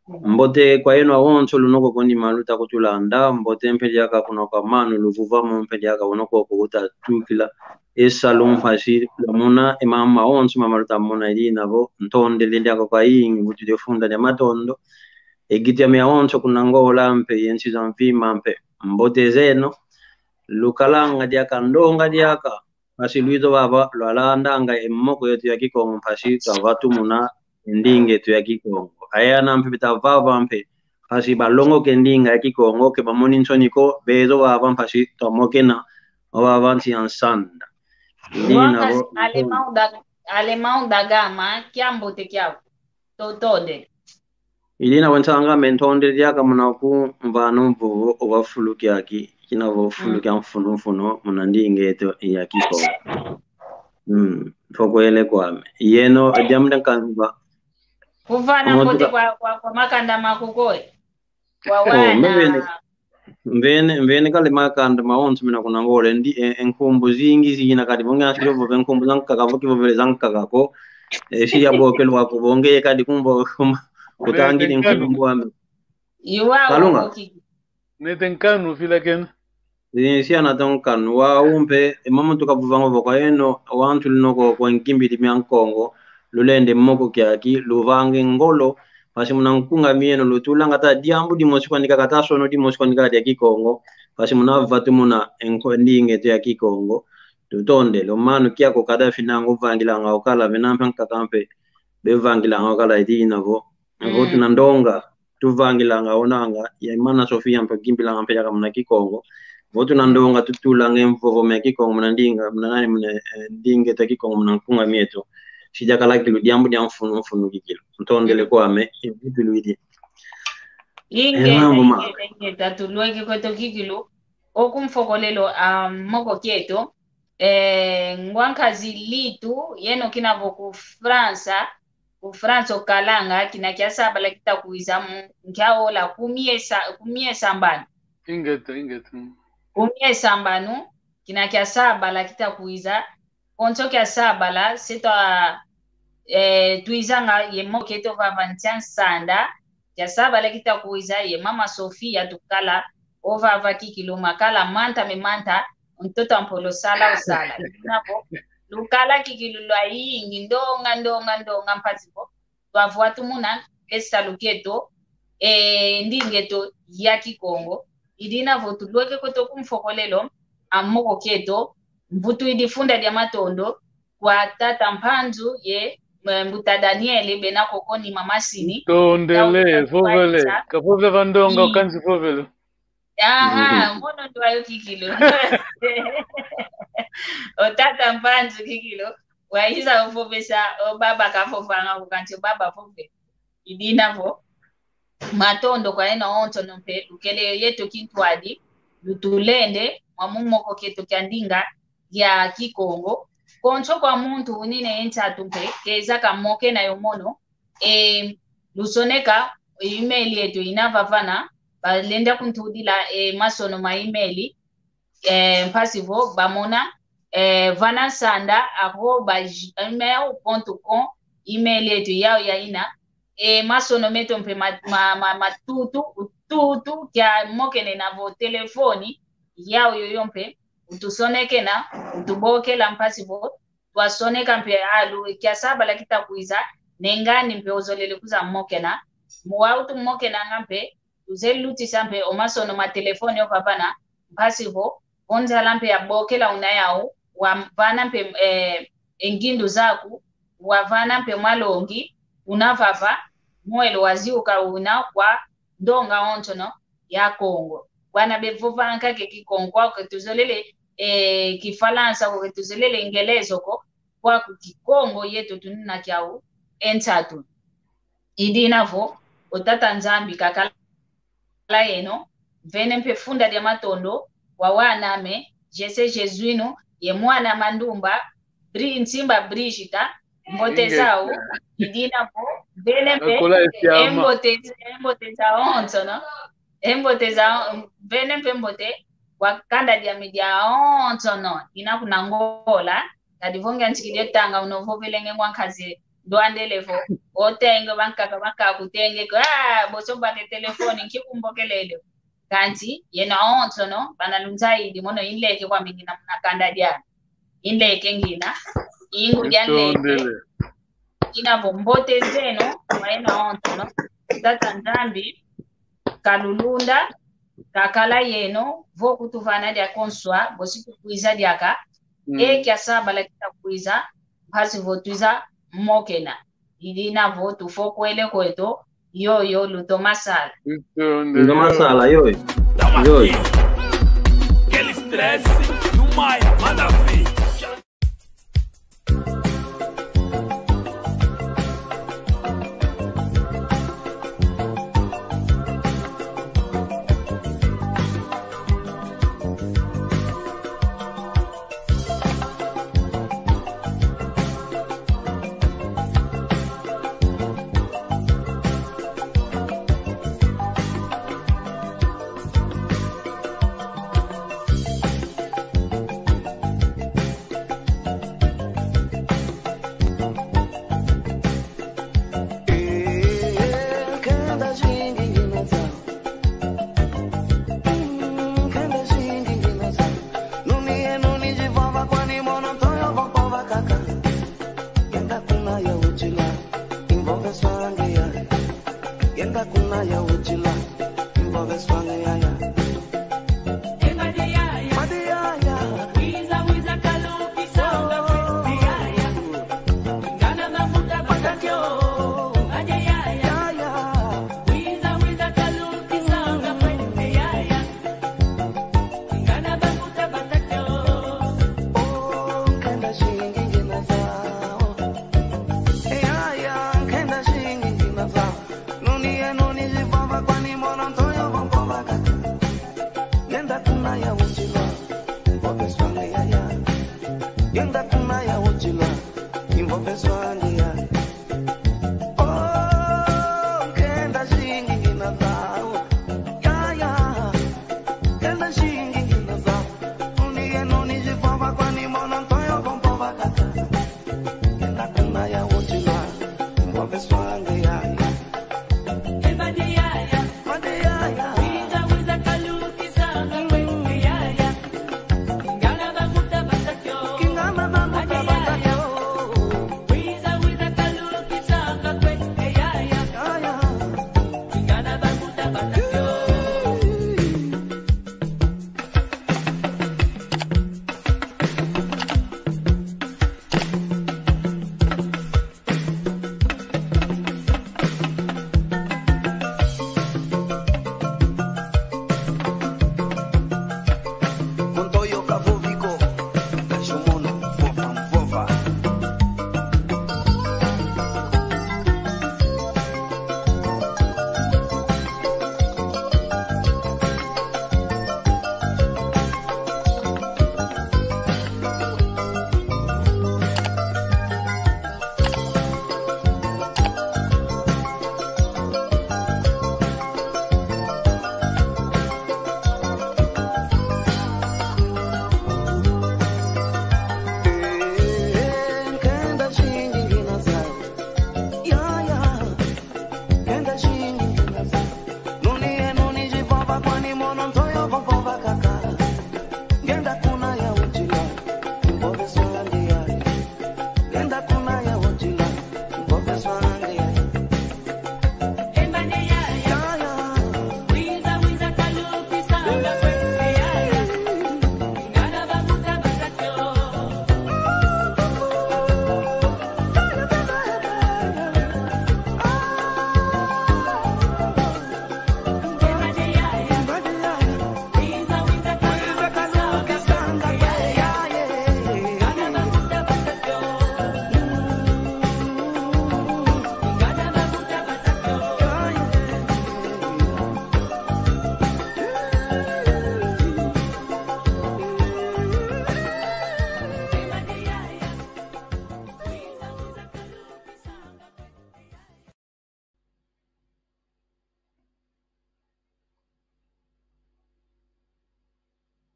Mbote kwa yeno awonso luna koko ni maluta kutulanda, mbote mpe diaka kuna kwa manu luvuvamo mpe diaka kuna koko kutatukila. E salu mpasi lwamona, e mama awonso mama luta mona ina vo, ntondele diaka kwa yingi, vutu de funda dia matondo. E gitu yame awonso kuna Ngola mpe, ye nsi za mvimba mpe. Mbote zeno, lukalanga diaka, ndonga diaka, mpasi lwiza vava, lwalandanga e moko yeto ya Kikongo, mpasi twavatumuna e ndinga eto ya Kikongo. Ayana mpe beta vava mpe, mpasi balongoka e ndinga ya Kikongo, ke bamoni nsoni ko, beza vava mpasi twamokena, ovava nsi ya nsanda. Ndina vo, alemão da, alemão da gama, kiambote kiaku. Tutondele. Idina vo nsang'ame, ntondele diaka muna kumvana mvovo ova fulu kiaki, kina vo fulu kia mfunu mfunu muna ndinga eto ya Kikongo. Mm, fokwele kwame. Yeno, diambu dia nkanzi va. Kuvana mbote kwa, kwa, kwa makanda maku koe. Kwa wana. Mvene, mvene kale makanda mawonso mena kuna Ngola, ndi, e, e nkumbu zingi zina kadi bonge ansi yovove nkumbu zankaka, vo kivovele zankaka ko, e, si yabokelwa ko, bonge kadi kumbo, kumbo, kutangidi nkumbu ame. Iwa, Kalunga. Nete nkanu fila kena. E, si ana to nkanu, wau mpe, e mama tukavovanga vo kwa yeno, wantu luna koko kwa nkimbidi mia Nkongo, lulenda e moko kiaki, luvange ngolo, mpasi muna nkunga mieno lutulanga ata diambu dimosi kwani kaka, ata sono dimosi kwani kaka dia Kikongo, mpasi muna vatumuna e nko-, ndinga eto ya Kikongo. Tutondele, o mano kiaku kada finanga uvangilanga okala, vena mpe nkaka mpe, bevangilanga okala idina vo. Vo tuna ndonga, tuvangilanga onanga, ya mana Sofia mpe kimbilanga mpe diaka muna Kikongo. Vo tuna ndonga, tutulanga e mvovo mia Kikongo muna ndinga, muna nani, muna, eh, ndinga eto ya Kikongo muna nkunga mieto. Si diakala kikilu diambu dia mfunu mfunu kikilu. Ntondele kwame, e vitu luidi. Inge, e mambu ma. Inge, inge, tatulweke kweto kikilu. Oku mfokolelo a moko kieto. Eh, ngwa nkazi Litu, yeno kina vo ku França, ku França okalanga, kina kia sabala kita kwiza mu, nkia ola kumi ye sa-, kumi ye sambanu. Ingeta, ingeta. Kumi ye sambanu, kina kia sabala kita kwiza, konso kia sabala, se twa, eh, twizanga ye moko eto vava ntia nsanda, kia sabala kita kwiza ye mama Sofia tukala, ovava kikilu makala manta me manta, ntoto a mpolo sala osala. Navo, lukala kikilu lwayingi, ndonga, ndonga, ndonga, mpasi vo twavatumuna e salu kieto, e ndinga eto ya Kikongo. Idina vo tulweke kweto ku mfokolelo a moko kieto, mvutu idi funda dia matondo kwa tata Mpanzu ye, eh, mbuta Daniele bena koko ni mama Sini. Tondele, vovele, kavove va ndonga, kansi vovele. Aha, mono ndwayo kikilu. O tata Mpanzu kikilu. Waiza ovovesa, o baba kavovanga ko kansi o baba vove. Idina vo. Matondo kwa yeno onsono mpe, lukele yeto kintwadi, lutulende, mwa mu moko kieto kia ndinga, ya Kikongo. Konso kwa muntu unine ye nsatu mpe, keza kamokena yo mono, e, lusoneka, e, email yeto ina vavana, balenda kuntudila, e, masono ma email, eh, mpasi vo bamona, eh, vana nsanda arroba gmail ponto com, email yeto yau yaina. E masono meto mpe ma, ma, ma, matutu, ututu, kia mokenena vo telefoni, yau yoyo mpe, utusonekena, utubokela mpasi vo twasoneka mpe alu, kia sabala kita kwiza, ne ngani mpe ozolele kwiza mokena, mu wau tumokenanga mpe, tuzeye lutisa mpe o masono ma telefoni ovavana, mpasi vo, o nzala mpe yabokela una yau, wavana mpe, eh, e ngindu zaku, wavana mpe malongi, una vava, mwelo waziuka una kwa ndonga onsono ya Kongo. Bwana bevovanga ke Kikongo, kwa ke tuzolele, eh, Kifalansa ko, ke tuzolele Ngelezo ko, kwaku Kikongo yeto tunina kiau e nsatu. I dina vo, o Tata Nzambi kakala yeno, mvene mpe funda dia matondo kwa wan'ame, Jesse Jesuino, ye mwana Mandumba, Bri-, Nsimba Brigita, mbote zau, i dina vo, mvene mpe, e mbote, e mbote zaonsono, e mbote za, mvene mpe mbote kwa kanda diame diaonsono, ina kuna Angola, kadi vo ngiantikidi e tanga una ovovelenge ngwa nkazi Luanda ele vo, otenge bankaka, bankaka kutenge ko, ah, boso bake telefone, nki kumbokelele. Kansi, yeno awonsono, bana lunzaidi, mono i nleke kwame ngina muna kanda diame. I nleke ngina, i ngudi a nleke. Ina vo mbote zeno, kwa yeno awonsono. Tata Nzambi kalulunda, kakala yeno, vo kutuvana diakonswa, bosi tukwiza diaka, mm, e kia sabala kita kwiza, mpasi vo twiza mokena. I dina vo tufokwele kweto, yoyo, lutoma sala. Lutoma sala, yoyo. Yoyo. Quel stress, you my mother.